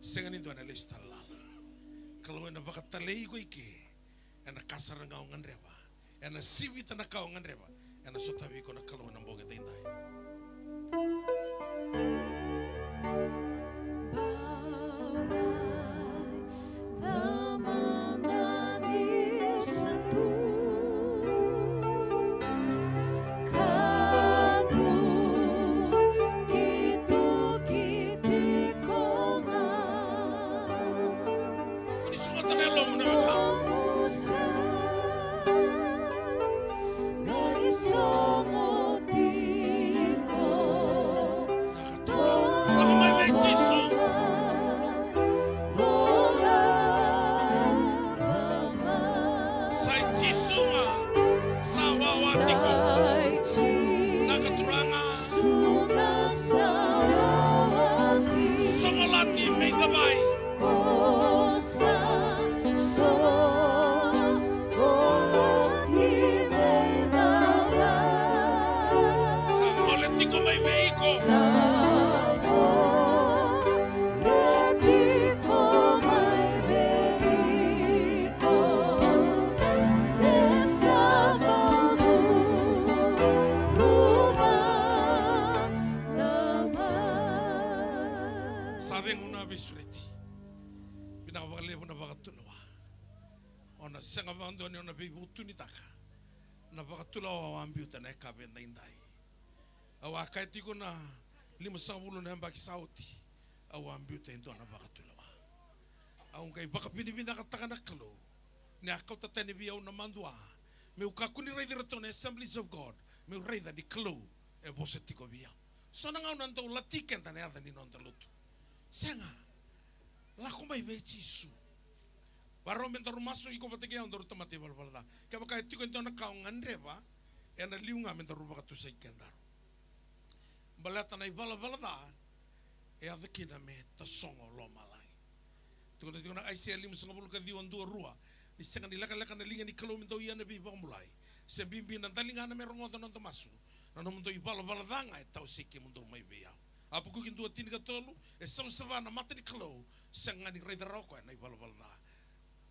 Sega ni dua na lesu tale lala. Kalou ena vakatalai iko i ke. Ena ka sara ga o gadreva. Ena sivita na ka o gadreva. Ena sotavi iko na Kalou ena bogi edaidai. Kua ni sogota na yalomu na wekaqu. Lako mai vei Jisu. Sa i Jisu ga sa wawa tiko. Naka Turaga. Somolati me ikavai. Sa gole tiko mai vei iko. Sa cegu na veisureti. Vinaka vakalevu na vakatulewa. O na sega vakadua ni o na veivutunitaka na vakatulewa au a biuta na yakavi edaidai. Au a kaya tiko na limasagavulu na yabaki sa oti, au a biuta e dua na vakatulewa. Au qai vakavinavinakataka na Kalou ni a kauta tani vei au na madua meu kakua ni raici iratou na Assemblies of God, meu raica ni Kalou e vosa tiko vei au. So na gauna dau lati keda na yaca ni noda lotu. Sega. Lako mai vei Jisu. Varau me daru masu, iko vata kei au daru tamata ivalavala ca. Kevaka e tiko e dua na ka o gadreva, ena liu ga me daru vakatusai kedaru. Baleta na ivalavala ca e yaco kina me tasogo lomalagi. Tukuna tiko na Aisea limasagavulu ka ciwa, dua, rua, ni sega ni lekaleka na liga ni Kalou me dau ia na veivakabulai, se bibi na daligana me rogoca na noda masu. Na nomudou ivalavala ca ga e tawasei kemudou mai vei au. Apakuki dua, tinikatolu, e savasava na mata ni Kalou, sega ga ni raica rawa o koya na ivalavala ca.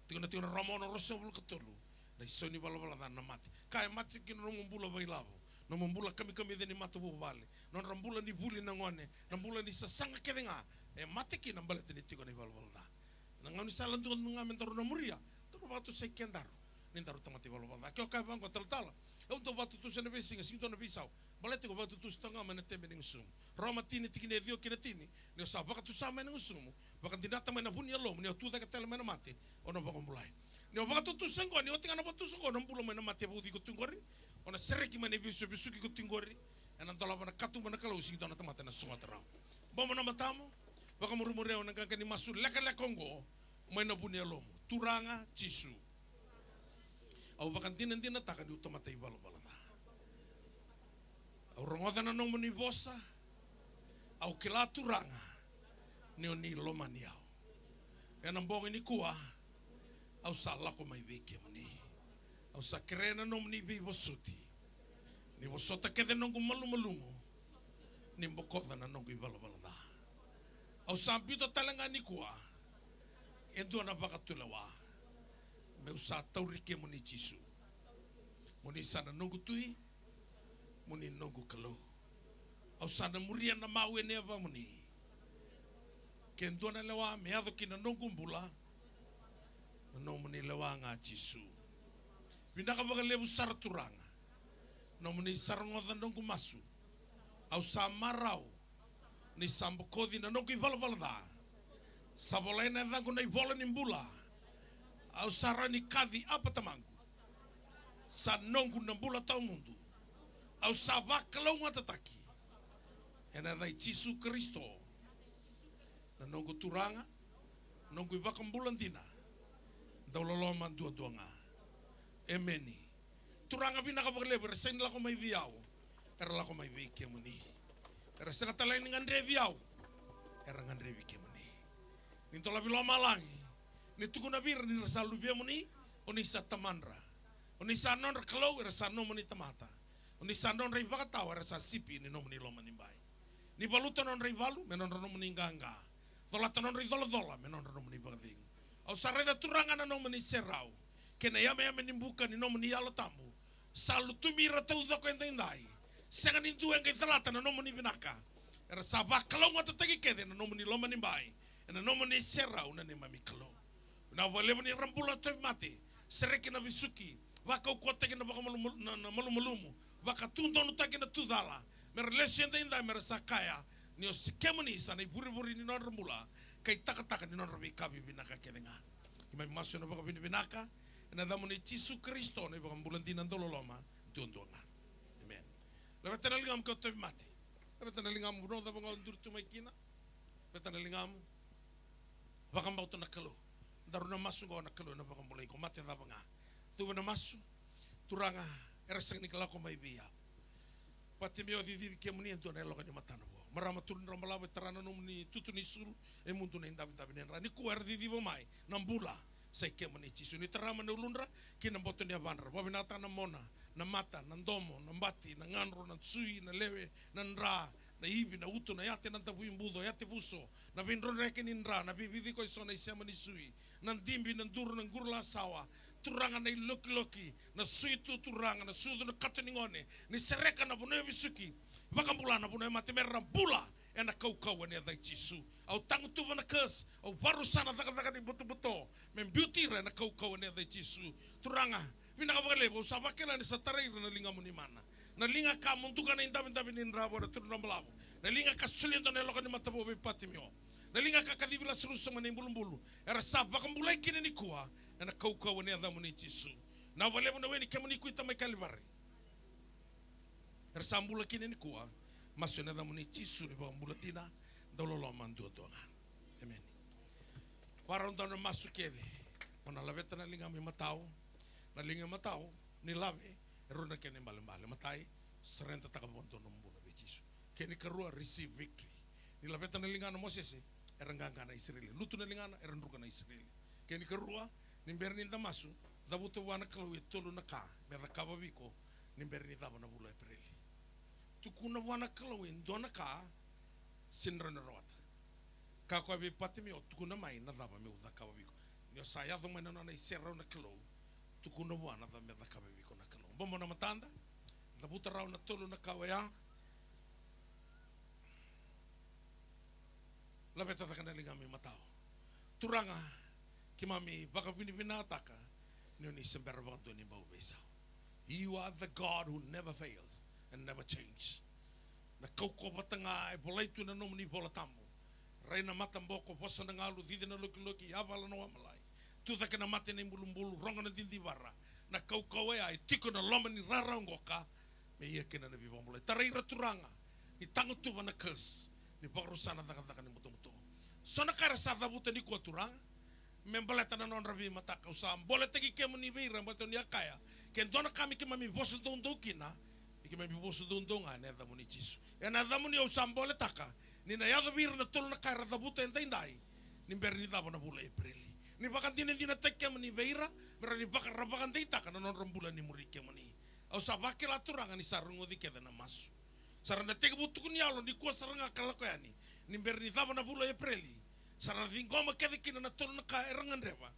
Tiko na, tiko na Roma ono, ruasagavulu ka tolu, na isau ni valavala ca na mate. Ka e mate kina na nomu bula vakailavo, nomu bula kamikamica ni matavuvale, nodra bula ni vuli na gone, na bula ni sasaga kece ga, e mate kina baleta ni tiko na ivalavala ca. Na gaunisala dua ga me daru na muria, daru vakatusai kedaru ni daru tamata ivalavala ca. Ke o kaya vaqo, talatala, au dau vakatutusa ena veisiga, sega ni dua na veisau. Baleta iko vakatutusa toka ga mai na tebe ni gusumu. Roma tini, tikina e ciwa kei na tini, ni o sa vakatusa mai na gusumu, vakadinata mai na vu ni yalomu ni o tu cake tale mai na mate, o na vakabulai. Ni o vakatutusa oqo, ni oti ga na vakatutusa oqo, o na bula mai na mate e vauci iko tu qori, o na sereki mai na iveivesu e vesuki iko tu qori, ena dolava na katuba na Kalou, sega ni dua na tamata ena sogota rawa. Bobo na matamu, vakamurimuri au ena qaqa ni masu lekaleka oqo, mai na vu ni yalomu. Turaga Jisu. Au vakadinadinataka niu tamata ivalavala ca. Au rogoca na nomuni vosa. Au kila, Turaga, ni o ni lomani au. Ena bogi nikua, au sa lako mai vei kemuni. Au sa kerea na nomuni veivosoti. Ni vosota kece na noqu malumalumu. Ni bokoca na noqu ivalavala ca. Au sa biuta tale ga nikua e dua na vakatulewa. Meu sa tauri kemuni Jisu. Mo ni sa na noqu Tui, mo ni noqu Kalou. Au sa na muria na mau e na yavamuni. Ke dua na lewa me yaco ki na noqu bula, na nomuni lewa ga Jisu. Vinaka vakalevu sara Turaga. Nomuni sa rogoca noqu masu. Au sa marau ni sa bokoci na noqu ivalavala ca. Sa volai na yacaqu na ivola ni bula. Au sa rawa ni kaci Apa Tamaqu. Sa noqu na bula tawamudu. Au sa vakalougatataki e na yaca i Jisu Karisito, na noqu Turaga, noqu iVakabula dina, dauloloma duadua ga. Emeni. Turaga, vinaka vakalevu era sega ni lako mai vei au, era lako mai vei kemuni. Era sega tale ni gadrevi au, era gadrevi kemuni. Ni dolavi lomalagi, ni tukuna vei ira ni ra sa luvemuni, o ni sa tamadra. O ni sa nodra Kalou, era sa nomuni tamata. O ni sa nodra ivakatawa, era sa sipi ni nomuni lomanibai. Ni valuta nodra ivalu me nodra nomuni qaqa. Colata nodra icolacola me nodra nomuni vakacegu. Au sa raica Turaga na nomuni serau kei na yameyame ni buka ni nomuni Yalo Tabu. Sa lutumi ira taucoko edaidai. Sega ni dua e qai calata na nomuni vinaka. Era sa vakalougatataki kece na nomuni lomanibai, e na nomuni serau na neimami Kalou. Vinaka vakalevu ni ra bula tauvimate, sereki na vesuki, vakaukauwataki na vakamalumalumu, na, na malumalumu, vakatudonutaki na tucala, me ra lesu edaidai me ra sa kaya ni o si kemuni sa na ivurevure ni nodra bula, ka itakataka ni nodra veika vivinaka kece ga. Keimami masu e na vakavinavinaka e na yacamuni Jisu Karisito, na iVakabula dina, dauloloma duadua ga. Emeni. Laveta na ligamu ke o tauvimate. Laveta na ligamu, vanua cava ga o duri tu mai kina. Laveta na ligamu. Vakabauta na Kalou. Daru na masu oqo, na Kalou e na vakabulai iko. Mate cava ga. Cuva na masu. Turaga, era sega ni lako mai vei au. Patimeo, cicivi kemuni e dua na yaloka ni matana vou. Marama, turu ni dra balavu, e tara na nomuni tutu ni sulu, e mudu na idavidavi ni dra. Nikua era ciciva mai na bula. Sa i kemuni Jisu. Ni tarama na uludra ki na boto ni yavadra. Vakavinakataka na mona, na mata, na domo, na bati, na gadro, na sui, na lewe, na dra, na ivi, na uto, na yate, na davuibuco, yate vuso, na veidrodreke ni dra, na veivici ko e so na isema ni sui, na dibi, na duru, na qurulasawa, Turaga, na ilokiloki, na sui tu, Turaga, na sucu, na kato ni gone, ni sereka na vanua e vesuki, vakabula na vanua e mate, me ra bula e na kaukauwa ni yaca i Jisu. Au tagutuva na curse, au vakarusa na cakacaka ni butobuto, me biuti ira e na kaukauwa ni yaca i Jisu. Turaga, vinaka vakalevu, au sa vakila ni sa tarai ira na ligamuni mana. Na liga ka muduka na idavidavi ni dra vua na turu dra balavu. Na liga ka solia e dua na yaloka ni mata vou vei Patimeo. Na liga ka kacivi Lasarusa mai na ibulubulu. Era sa vakabulai kina nikua e na kaukauwa ni yacamuni Jisu. Vinaka vakalevu na we ni kemuni Kuita mai Kalivari. Era sa bula kina nikua. Masu e na yacamuni Jisu, na iVakabula dina, dauloloma duadua ga. Emeni. Vakarau dau na masu kece. Mo na laveta na ligamu i matau. Na liga i matau, ni lave, e rua na kena ibalebale. Matai, surrender-taka vakadua nomu bula vei Jisu. Kena ikarua, receive victory. Ni laveta na ligana o Mosese, era qaqa na Isireli. Lutu na ligana, era druka na Isireli. Kena ikarua, ni bera ni da masu, cavuta vua na Kalou e tolu na ka me cakava vei iko ni bera ni cava na vula o Epereli. Tukuna vua na Kalou e dua na ka sega ni rawa ni rawata. Kaya o koya vei Patimeo, tukuna mai na cava meu cakava vei iko. Ni o sa yaco mai na nona iserau na Kalou, tukuna vua na cava me cakava vei iko na Kalou. Bobo na matada, cavuta rawa na tolu na ka oya. Laveta cake na ligamu i matau. Turaga, keimami vakavinavinakataka ni o ni se bera vakadua ni bau veisau. You are the God who never fails and never change. Na kaukauwa vata ga e volai tu na nomuni iVola Tabu. Rai na mataboko, vosa na galu, cici na lokiloki, yavala na wamalai. Tucake na mate na ibulubulu, rogo na didivara. Na kaukauwa oya e tiko ena loma ni rara oqo ka me ia kina na veivakabulai. Tarai ira Turaga, ni tagutuva na curse, ni vakarusa na cakacaka ni butobuto. So na ka era sa cavuta nikua Turaga, me baleta na nodra veimataka, au sa boletaki kemuni vei ira, baleta ni a kaya, ke dua na ka me keimami vosa doudou kina, me keimami vosa doudou ga ena yacamuni Jisu. Ena yacamuni au sa boletaka ni na yaco vei ira na tolu na ka era cavuta edaidai, ni bera ni cava na vula Epereli. Ni vakadinadinataki kemuni vei ira, me ra ni vaka, ra vakadeitaka na nodra bula ni muri kemuni. Au sa vakila Turaga ni sa rogoci kece na masu. Sa ra na tekivu tukuni yalo nikua sara ga ka lako yani, ni bera ni cava na vula Epereli. Sa ra na ciqoma kece kina na tolu na ka era gadreva.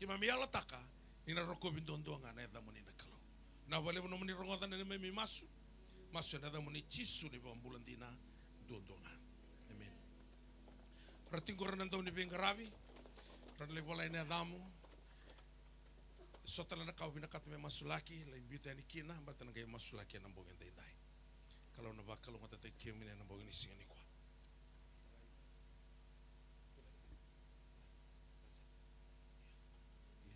Keimami yalataka ni na rokovi duadua ga na yacamuni na Kalou. Vinaka vakalevu nomuni rogoca na neimami masu. Masu ena yacamuni Jisu na iVakabula dina duadua ga. Emeni. Ra tiko qori na dau ni veiqaravi. Ra na lai volai na yacamu. So tale na ka o vinakata me masulaki, lai biuta yani kina, baleta na qai masulaki ena bogi edaidai. Kalou na vakalougatataki kemuni ena bogi ni siga nikua. Ia.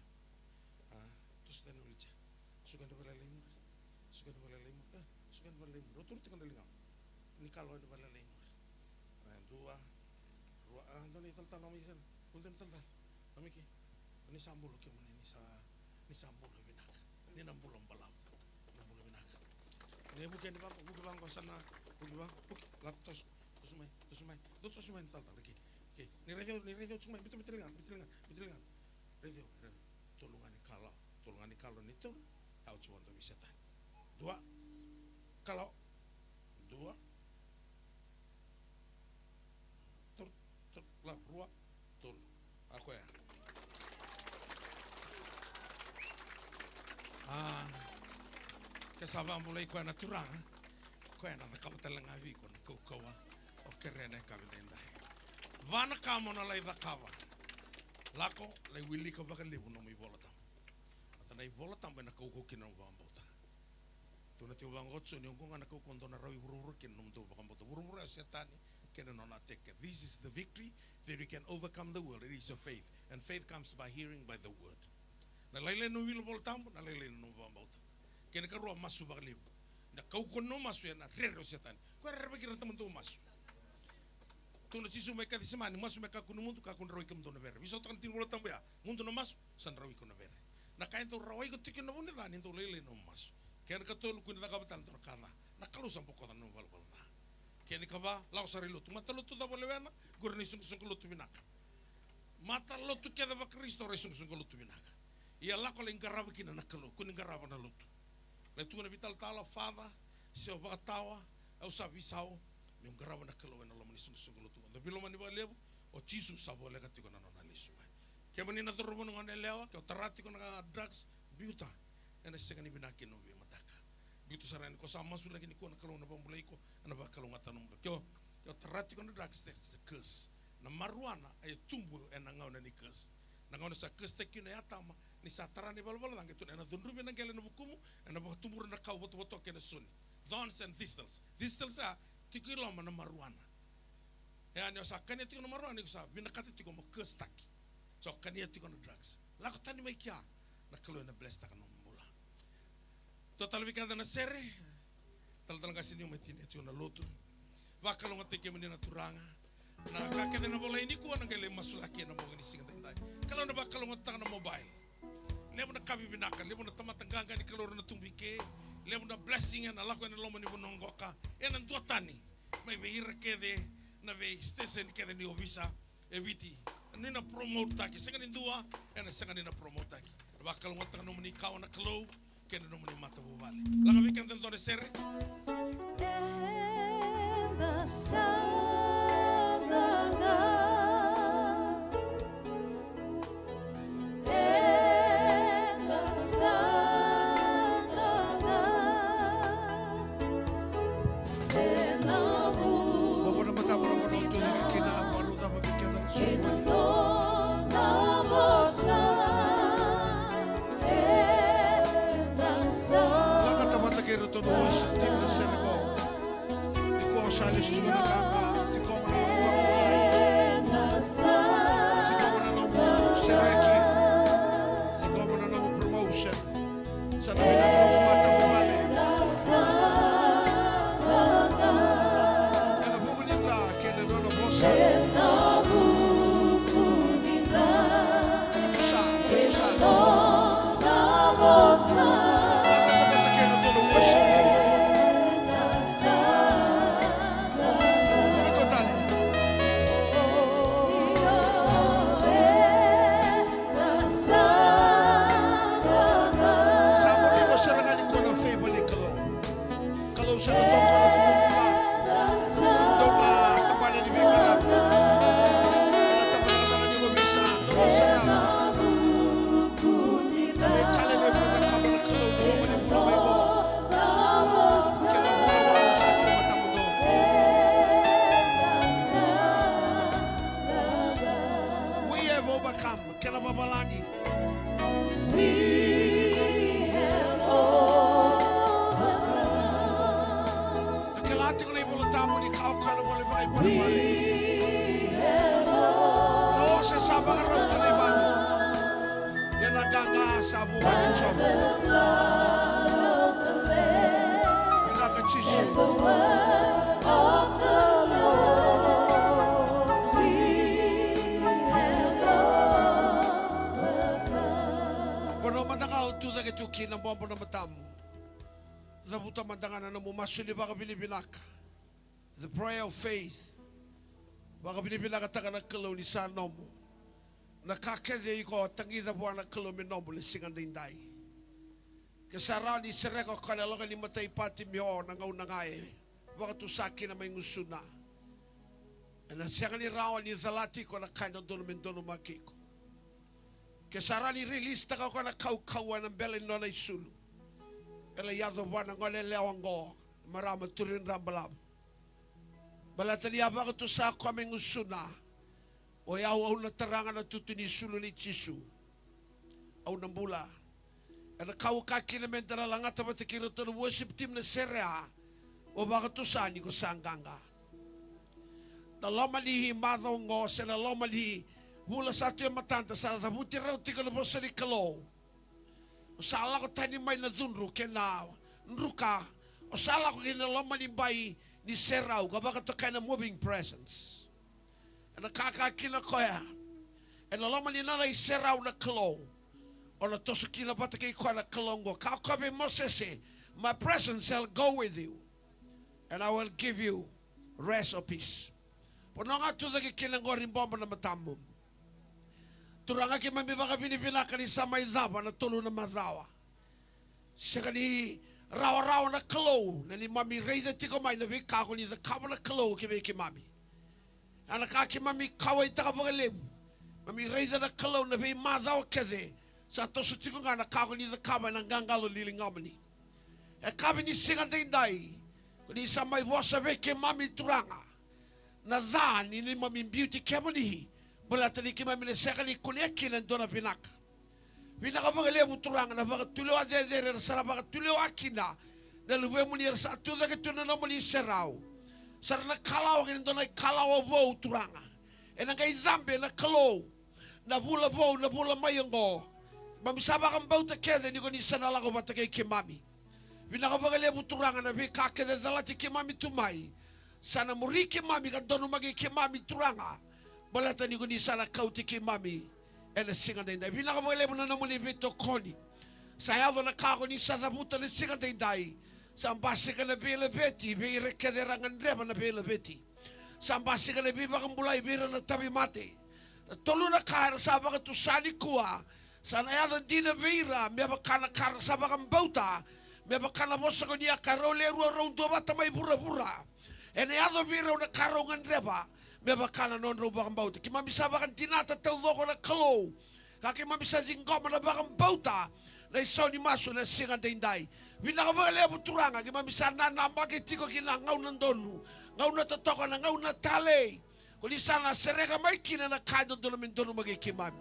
A, toso tani na wheelchair. Suka ni valelai muri. Suka ni valelai muri. A, suka ni valelai muri. Rau turu tiko na ligamu. Ni kalo ni valelai muri. A, dua. Rua. A, dua na italatala mai sena. Dua na italatala. Mai ke. Ni sa bula kemuni, ni sa, ni sa bula vinaka. Ni na bula balavu. Ni na bula vinaka. Ni vuki yani vaqo, vuki vaqo sa na, vuki vaqo, vuki. Lako toso, toso mai, toso mai. Dou toso mai na italatala, ke. Ke. Ni raici au, ni raici au tiko mai, biuta, biuta ligana, biuta ligana, biuta ligana. Raici au, raici au. Tolu ga ni kalo, tolu ga ni kalo ni tolu. Au tiko vata vei Setani. Dua. Kalo. Dua. Tolu, tolu, la, rua, tolu. A koya. A, ke sa vakabulai koya na Turaga, koya na cakava tale ga vei iko na kaukauwa o kerea ena yakavi edaidai. Va na ka mo na lai cakava. Lako, lai wilika vakalevu nomu iVola Tabu. Baleta na iVola Tabu ena kaukauwa kina nomu vakabauta. Tukuna tiko vaqo o Joni, oqo ga na kaukauwa dou na rawa i vuravura kina na nomudou vakabauta. Vuravura o Setani kei na nona teke. This is the victory that we can overcome the world. It is your faith. And faith comes by hearing by the word. Na lailai na nomu wili Vola Tabu, na lailai na nomu vakabauta. Kena ikarua, masu vakalevu. Na kaukauwa ni nomu masu ena rere o Setani. Koya rerevaki ira na tamata masu. Tukuna o Jisu mai Kecisemani, masu me kakua ni mudu, kakua ni rawai kemudou na vere. Veisautaka na tiki ni Vola Tabu ya, mudu na masu, sa na rawai iko na vere. Na ka e dau rawai iko tiko na vu ni ca ni dau lailai na nomu masu. Kena ikatolu, kua ni cakava tale e dua na ka ca. Na Kalou sa bokoca na nomu ivalavala ca. Kena ikava, lako sara i lotu. Matalotu cava o lewena, qori na isoqosoqo lotu vinaka. Matalotu kece vaKarisito era isoqosoqo lotu vinaka. Ia lako lai qarava kina na Kalou, kua ni qarava na lotu. Lai tukuna vei talatala, Father, se o vakatawa, au sa veisau, meu qarava na Kalou ena loma ni isoqosoqo lotu. Da veilomani vakalevu, o Jisu sa voleka tiko na nona lesu mai. Kemuni na cauravou, na goneyalewa, ke o tara tiko na drugs, biuta. Ena sega ni vinaka kina nomu veimataka. Biuta sara yani, ko sa masulaki nikua, na Kalou na vakabulai iko, ena vakalougatataka nomu bula. Ke o, ke o tara tiko na drugs, that's a curse. Na marijuana e tubu ena gauna ni curse. Na gauna sa curse-taki kina o Atama, ni sa tara na ivalavala ca, qai tukuna ena cudruvi na qele ena vukumu, ena vakatubura na kau votovotoka kei na soni. Thorns and thistles. Thistles a tiko i loma na marijuana. E a ni o sa kania tiko na marijuana, iko sa vinakata tiko mo curse-taki. Sa o kania tiko na drugs. Lako tani mai kea, na Kalou ena bless-taka nomu bula. Dua tale vei keda na sere. Talatala qase, ni o mai tinia tiko na lotu. Vakalougatataki kemuni na Turaga. Na ka kece na volai nikua na qai lai masulaki ena bogi ni siga edaidai. Kalou na vakalougatataka na mobile. Levu na ka vivinaka, levu na tamata qaqa ni Kalou era na tubu i ke. Levu na blessing ena lako ena loma ni vanua qoka. Ena duatani mai vei ira kece na vei station kece ni ovisa e Viti. Ni na promote-taki, sega ni dua ena sega ni na promote-taki. Vakalougatataka nomuni kawa na Kalou kei na nomuni matavuvale. Laga vei keda e dua na sere. Eda sa laga. Eda sa laga. Vovona matamu na vanua o tu kina, marau cava vei keda na soqoni. Laga tamata kei iratou na worship team na sere qo. Ni ko sa lesu tiko na qaqa, sikova na nomu vakavolai. Sikova na nomu sereki. Sikova na nomu promotion. Sa na vinaka nomu matavuvale. Ena vuku ni dra kei na nona vosa. Ena vuku ni dra. Ena vosa, ena vosa. Ena vosa. Ena vosa. Ena vosa. Vinaka Jisu. Vanua mada ga o tu cake tu kina, bobo na matamu. Cavuta mada ga na nomu masu ni vakavinavinaka. The prayer of faith. Vakavinavinakataka na Kalou ni sa nomu. Na ka kece iko tagica vua na Kalou me nomu na siga daidai. Ke sa rawa ni sereka o koya na loga ni matai Patimeo na gauna ga e vakatusa kina mai gusuna. Ena sega ni rawa ni calati iko na ka e dodonu me donumaki iko. Ke sa rawa ni rilisitaka o koya na kaukauwa ena bele ni nona isulu. E lai yaco vua na gone yalewa oqo, marama Turi Drabalavu. Baleta ni a vakatusa o koya mai gusuna. O yau au na tara ga na tutu ni sulu nei Jisu. Au na bula. Ena kauwaka kina meda na lagata vata kei iratou na worship team na sere a. O vakatusa ni ko sa qaqa. Na loma ni macawa oqo se na loma ni vula sa tu e matada sa cavuti rau tiko na vosa ni Kalou. O sa lako tani mai na cudru kei na druka. O sa lako kina loma ni bai ni serau ka vakatokai na moving presence. Ena kaka kina koya ena loma ni nona iserau na Kalou. O na toso kina vata kei koya na Kalou oqo. Ka koya vei Mosese, my presence shall go with you and I will give you rest or peace. Vanua ga tu cake kina oqori, bobo na matamu. Turaga, keimami vakavinavinaka ni sa mai cava na tolu na macawa. Sega ni rawarawa na Kalou na neimami raica tiko mai na veika ko ni cakava na Kalou ki vei keimami. A na ka keimami kauwaitaka vakalevu, mami raica na Kalou na veimacawa kece sa toso tiko ga na ka ko ni cakava ena qaqalo ni ligamuni. E kavi ni siga daidai ko ni sa mai vosa vei keimami Turaga. Na ca ni neimami biuti kemuni, baleta ni keimami na sega ni kunea kina e dua na vinaka. Vinaka vakalevu Turaga na vakatulewa cecere era sa na vakatulewa kina na luvemuni, era sa tu cake tu na nomuni serau. Sa ra na kalawa kina dua na ikalawa vou Turaga. Ena qai cabe na Kalou na vula vou, na vula mai oqo. Keimami sa vakabauta kece ni ko ni sa na lako vata kei keimami. Vinaka vakalevu Turaga na veika kece calati keimami tu mai. Sa na muri keimami ka donumaki keimami Turaga. Baleta ni ko ni sa na kauti keimami ena siga daidai. Vinaka vakalevu na nomuni veitokoni. Sa yaco na ka ko ni sa cavuta na siga daidai. Sa basika na veilaveti vei ira kece era gadreva na veilaveti. Sa basika na veivakabulai vei ira na tauvimate. Na tolu na ka era sa vakatusa nikua. Sa na yaco dina vei ira me vaka na ka ra sa vakabauta. Me vaka na vosa ko ni a ka, rau le rua rau duavata mai vuravura. Ena yaco vei rau na ka rau gadreva me vaka na nodrau vakabauta. Keimami sa vakadinata taucoko na Kalou. Ka keimami sa ciqoma na vakabauta na isau ni masu na siga daidai. Vinaka vakalevu Turaga, keimami sa nanamaki tiko ki na gauna donu, gauna totoka, na gauna talei. Ko ni sa na sereka mai kina na ka e dodonu me donumaki keimami.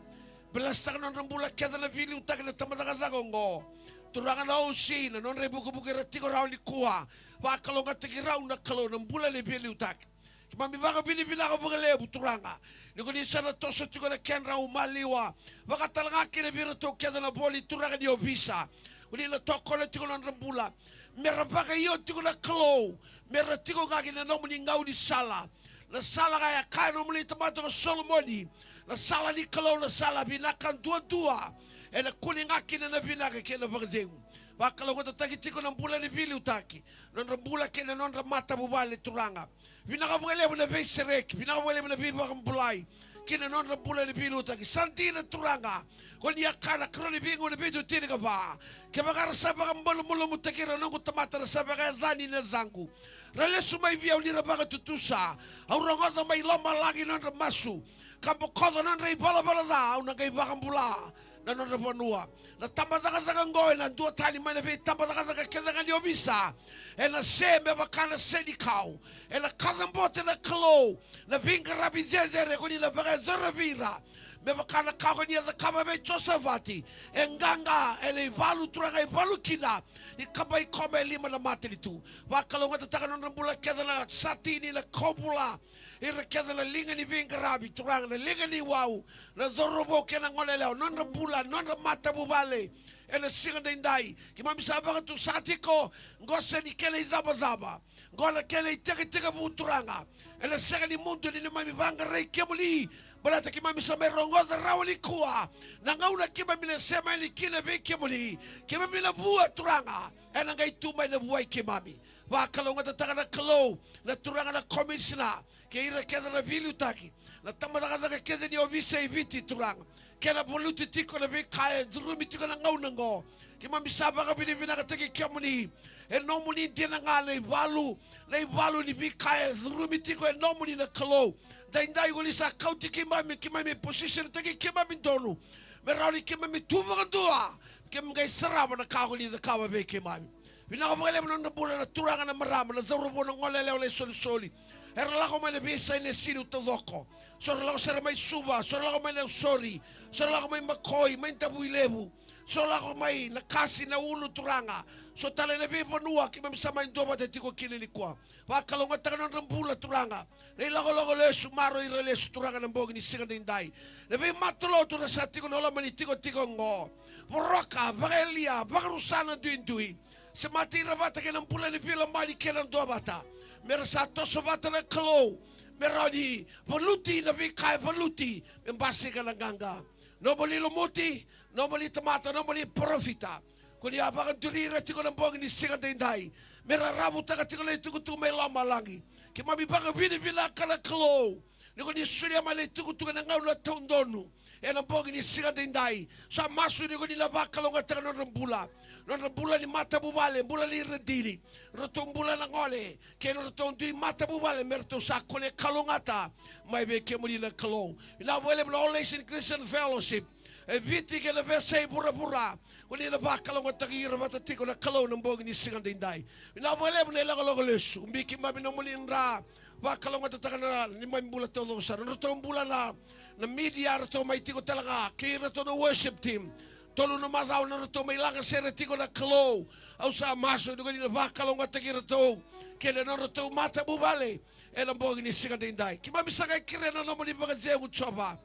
Blesstaka na nodra bula kece na veiliutaki na tabacakacaka oqo. Turaga na O C, na nodra ivukevuke era tiko rawa nikua. Vakalougatataki rau na Kalou na bula ni veiliutaki. Keimami vakavinavinaka vakalevu Turaga. Ni ko ni sa na toso tiko na kedrau maliwa. Vakatalega kina vei iratou kece na vo ni turaga ni ovisa. Ko ni na tokona tiko na nodra bula. Me ra vakaio tiko na Kalou. Me ra tiko ga ki na nomuni gaunisala. Na sala ga e a kaya na nomuni tamata ko Solomoni. Na sala ni Kalou na sala vinaka duadua. Ena kune ga kina na vinaka kei na vakacegu. Vakalougatataki tiko na bula ni veiliutaki. Nodra bula kei na nodra matavuvale Turaga. Vinaka vakalevu na veisereki, vinaka vakalevu na veivakabulai. Kei na nodra bula ni veiliutaki. Sa dina Turaga. Ko ni a kaya na karua ni Veigauna vitu tinikava. Kevaka ra sa vakamalumalumutaki ira na noqu tamata ra sa vakayacani na yacaqu. Ra lesu mai vei au ni ra vakatutusa. Au rogoca mai lomalagi na nodra masu. Ka bokoca na nodra ivalavala ca, au na qai vakabula na nodra vanua. Na tabacakacaka oqo ena duatani mai na veitabacakacaka kece ga ni ovisa. Ena se me vaka na se ni kau. Ena kacabote na Kalou na veiqaravi cecere ko ni na vakayacora vei ira. Me vaka na ka ko ni a cakava vei Josevati. E qaqa ena ivalu Turaga, ivalu kina ni kaba i koma e lima na matanitu. Vakalougatataka na nodra bula kece na satini, na kovula. Ira kece na liga ni veiqaravi Turaga, na liga ni wau, na cauravou kei na gone yalewa, nodra bula, nodra matavuvale. ena siga daidai. Keimami sa vakatusa tiko, qo sa ni kena icavacava, qo na kena itekitekivu Turaga. Ena sega ni mudu ni neimami vaqarai kemuni, baleta keimami sa mai rogoca rawa nikua na gauna keimami na sema yani kina vei kemuni. Keimami na vua Turaga, ena qai tu mai na vuai keimami. Vakalougatataka na Kalou, na turaga na komisina, kei ira kece na veiliutaki, na tabacakacaka kece ni ovisa e Viti Turaga. Kena valuti tiko na veika e curumi tiko na gauna oqo. Keimami sa vakavinavinakataki kemuni. E nomuni dina ga na ivalu, na ivalu ni veika e curumi tiko e nomuni na Kalou. Daidai ko ni sa kauti keimami, keimami positionitaki keimami donu, me rawa ni keimami tu vakadua, keimami qai sarava na ka ko ni cakava vei keimami. Vinaka vakalevu na nodra bula na turaga, na marama, na cauravou, na gone yalewa, na isolisoli. Era lako mai na veiyasai Nasinu taucoko. So ra lako sara mai Suva, so ra lako mai Nausori, so ra lako mai Makoi, mai Davuilevu, so ra lako mai Nakasi, Naulu Turaga. So tale na veivanua keimami sa mai duavata tiko kina nikua. Vakalougatataka na nodra bula Turaga. Na ilakolako lesu, maroroi ira lesu Turaga na bogi ni siga daidai. Na veimatalotu era sa tiko ena loma ni tikotiko oqo. Voroka, vakayalia, vakarusa na duidui. Semati ira vata kei na bula ni veilomani kei na duavata. Me ra sa toso vata na Kalou, me rawa ni valuti na veika e valuti, me basika na qaqa. Nomuni lumuti, nomuni tamata, nomuni parofita, ko ni a vakaduri ira tiko na bogi ni siga daidai, me ra ravutaka tiko na itukutuku mai lomalagi. Keimami vakavinavinaka na Kalou ni ko ni solia mai na itukutuku ena gauna taudonu. Ena bogi ni siga daidai, sa masu ni ko ni na vakalougatataka na nodra bula, nodra bula ni matavuvale, bula ni radini, ratou bula na gone, kei na ratou dui matavuvale, me ratou sa kune kalougata mai vei kemuni na Kalou. Vinaka vakalevu na All Nation Christian Fellowship e Viti kei na veiyasai vuravura. Ko ni na vakalougatataki ira vata tiko na Kalou na bogi ni siga daidai. Vinaka vakalevu na ilakolako lesu, ubi keimami nomuni dra. Vakalougatataka na neimami bula taucoko sara, na nodratou bula na, na media, ratou mai tiko tale ga kei iratou na worship team. Tolu na macawa na nodratou mai lagasere tiko na Kalou. Au sa masu ni ko ni na vakalougatataki iratou kei na nodratou matavuvale ena bogi ni siga daidai. Keimami sa qai kerea na nomuni vakacegu Jiova,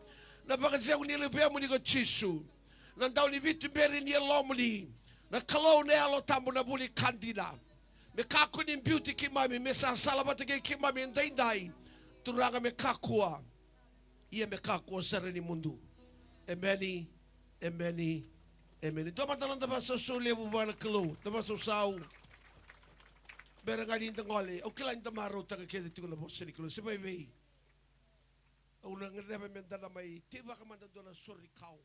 na vakacegu ni Luvemuni ko Jisu, na Dauniveituberi ni Yalomuni, na Kalou na Yalo Tabu, na vu ni ka dina. Me kakua ni biuti keimami, me sa salavata kei keimami edaidai, Turaga, me kakua, ia me kakua sara ni mudu. Emeni. Emeni. Emeni. Dua mada na noda vakasausau levu vua na Kalou, da vakasausau. Bera ga ni da gole, au kila ni da marautaka kece tiko na vosa ni Kalou. Se vaivei, au na gadreva me da na mai teivaka mada dua na sori kau.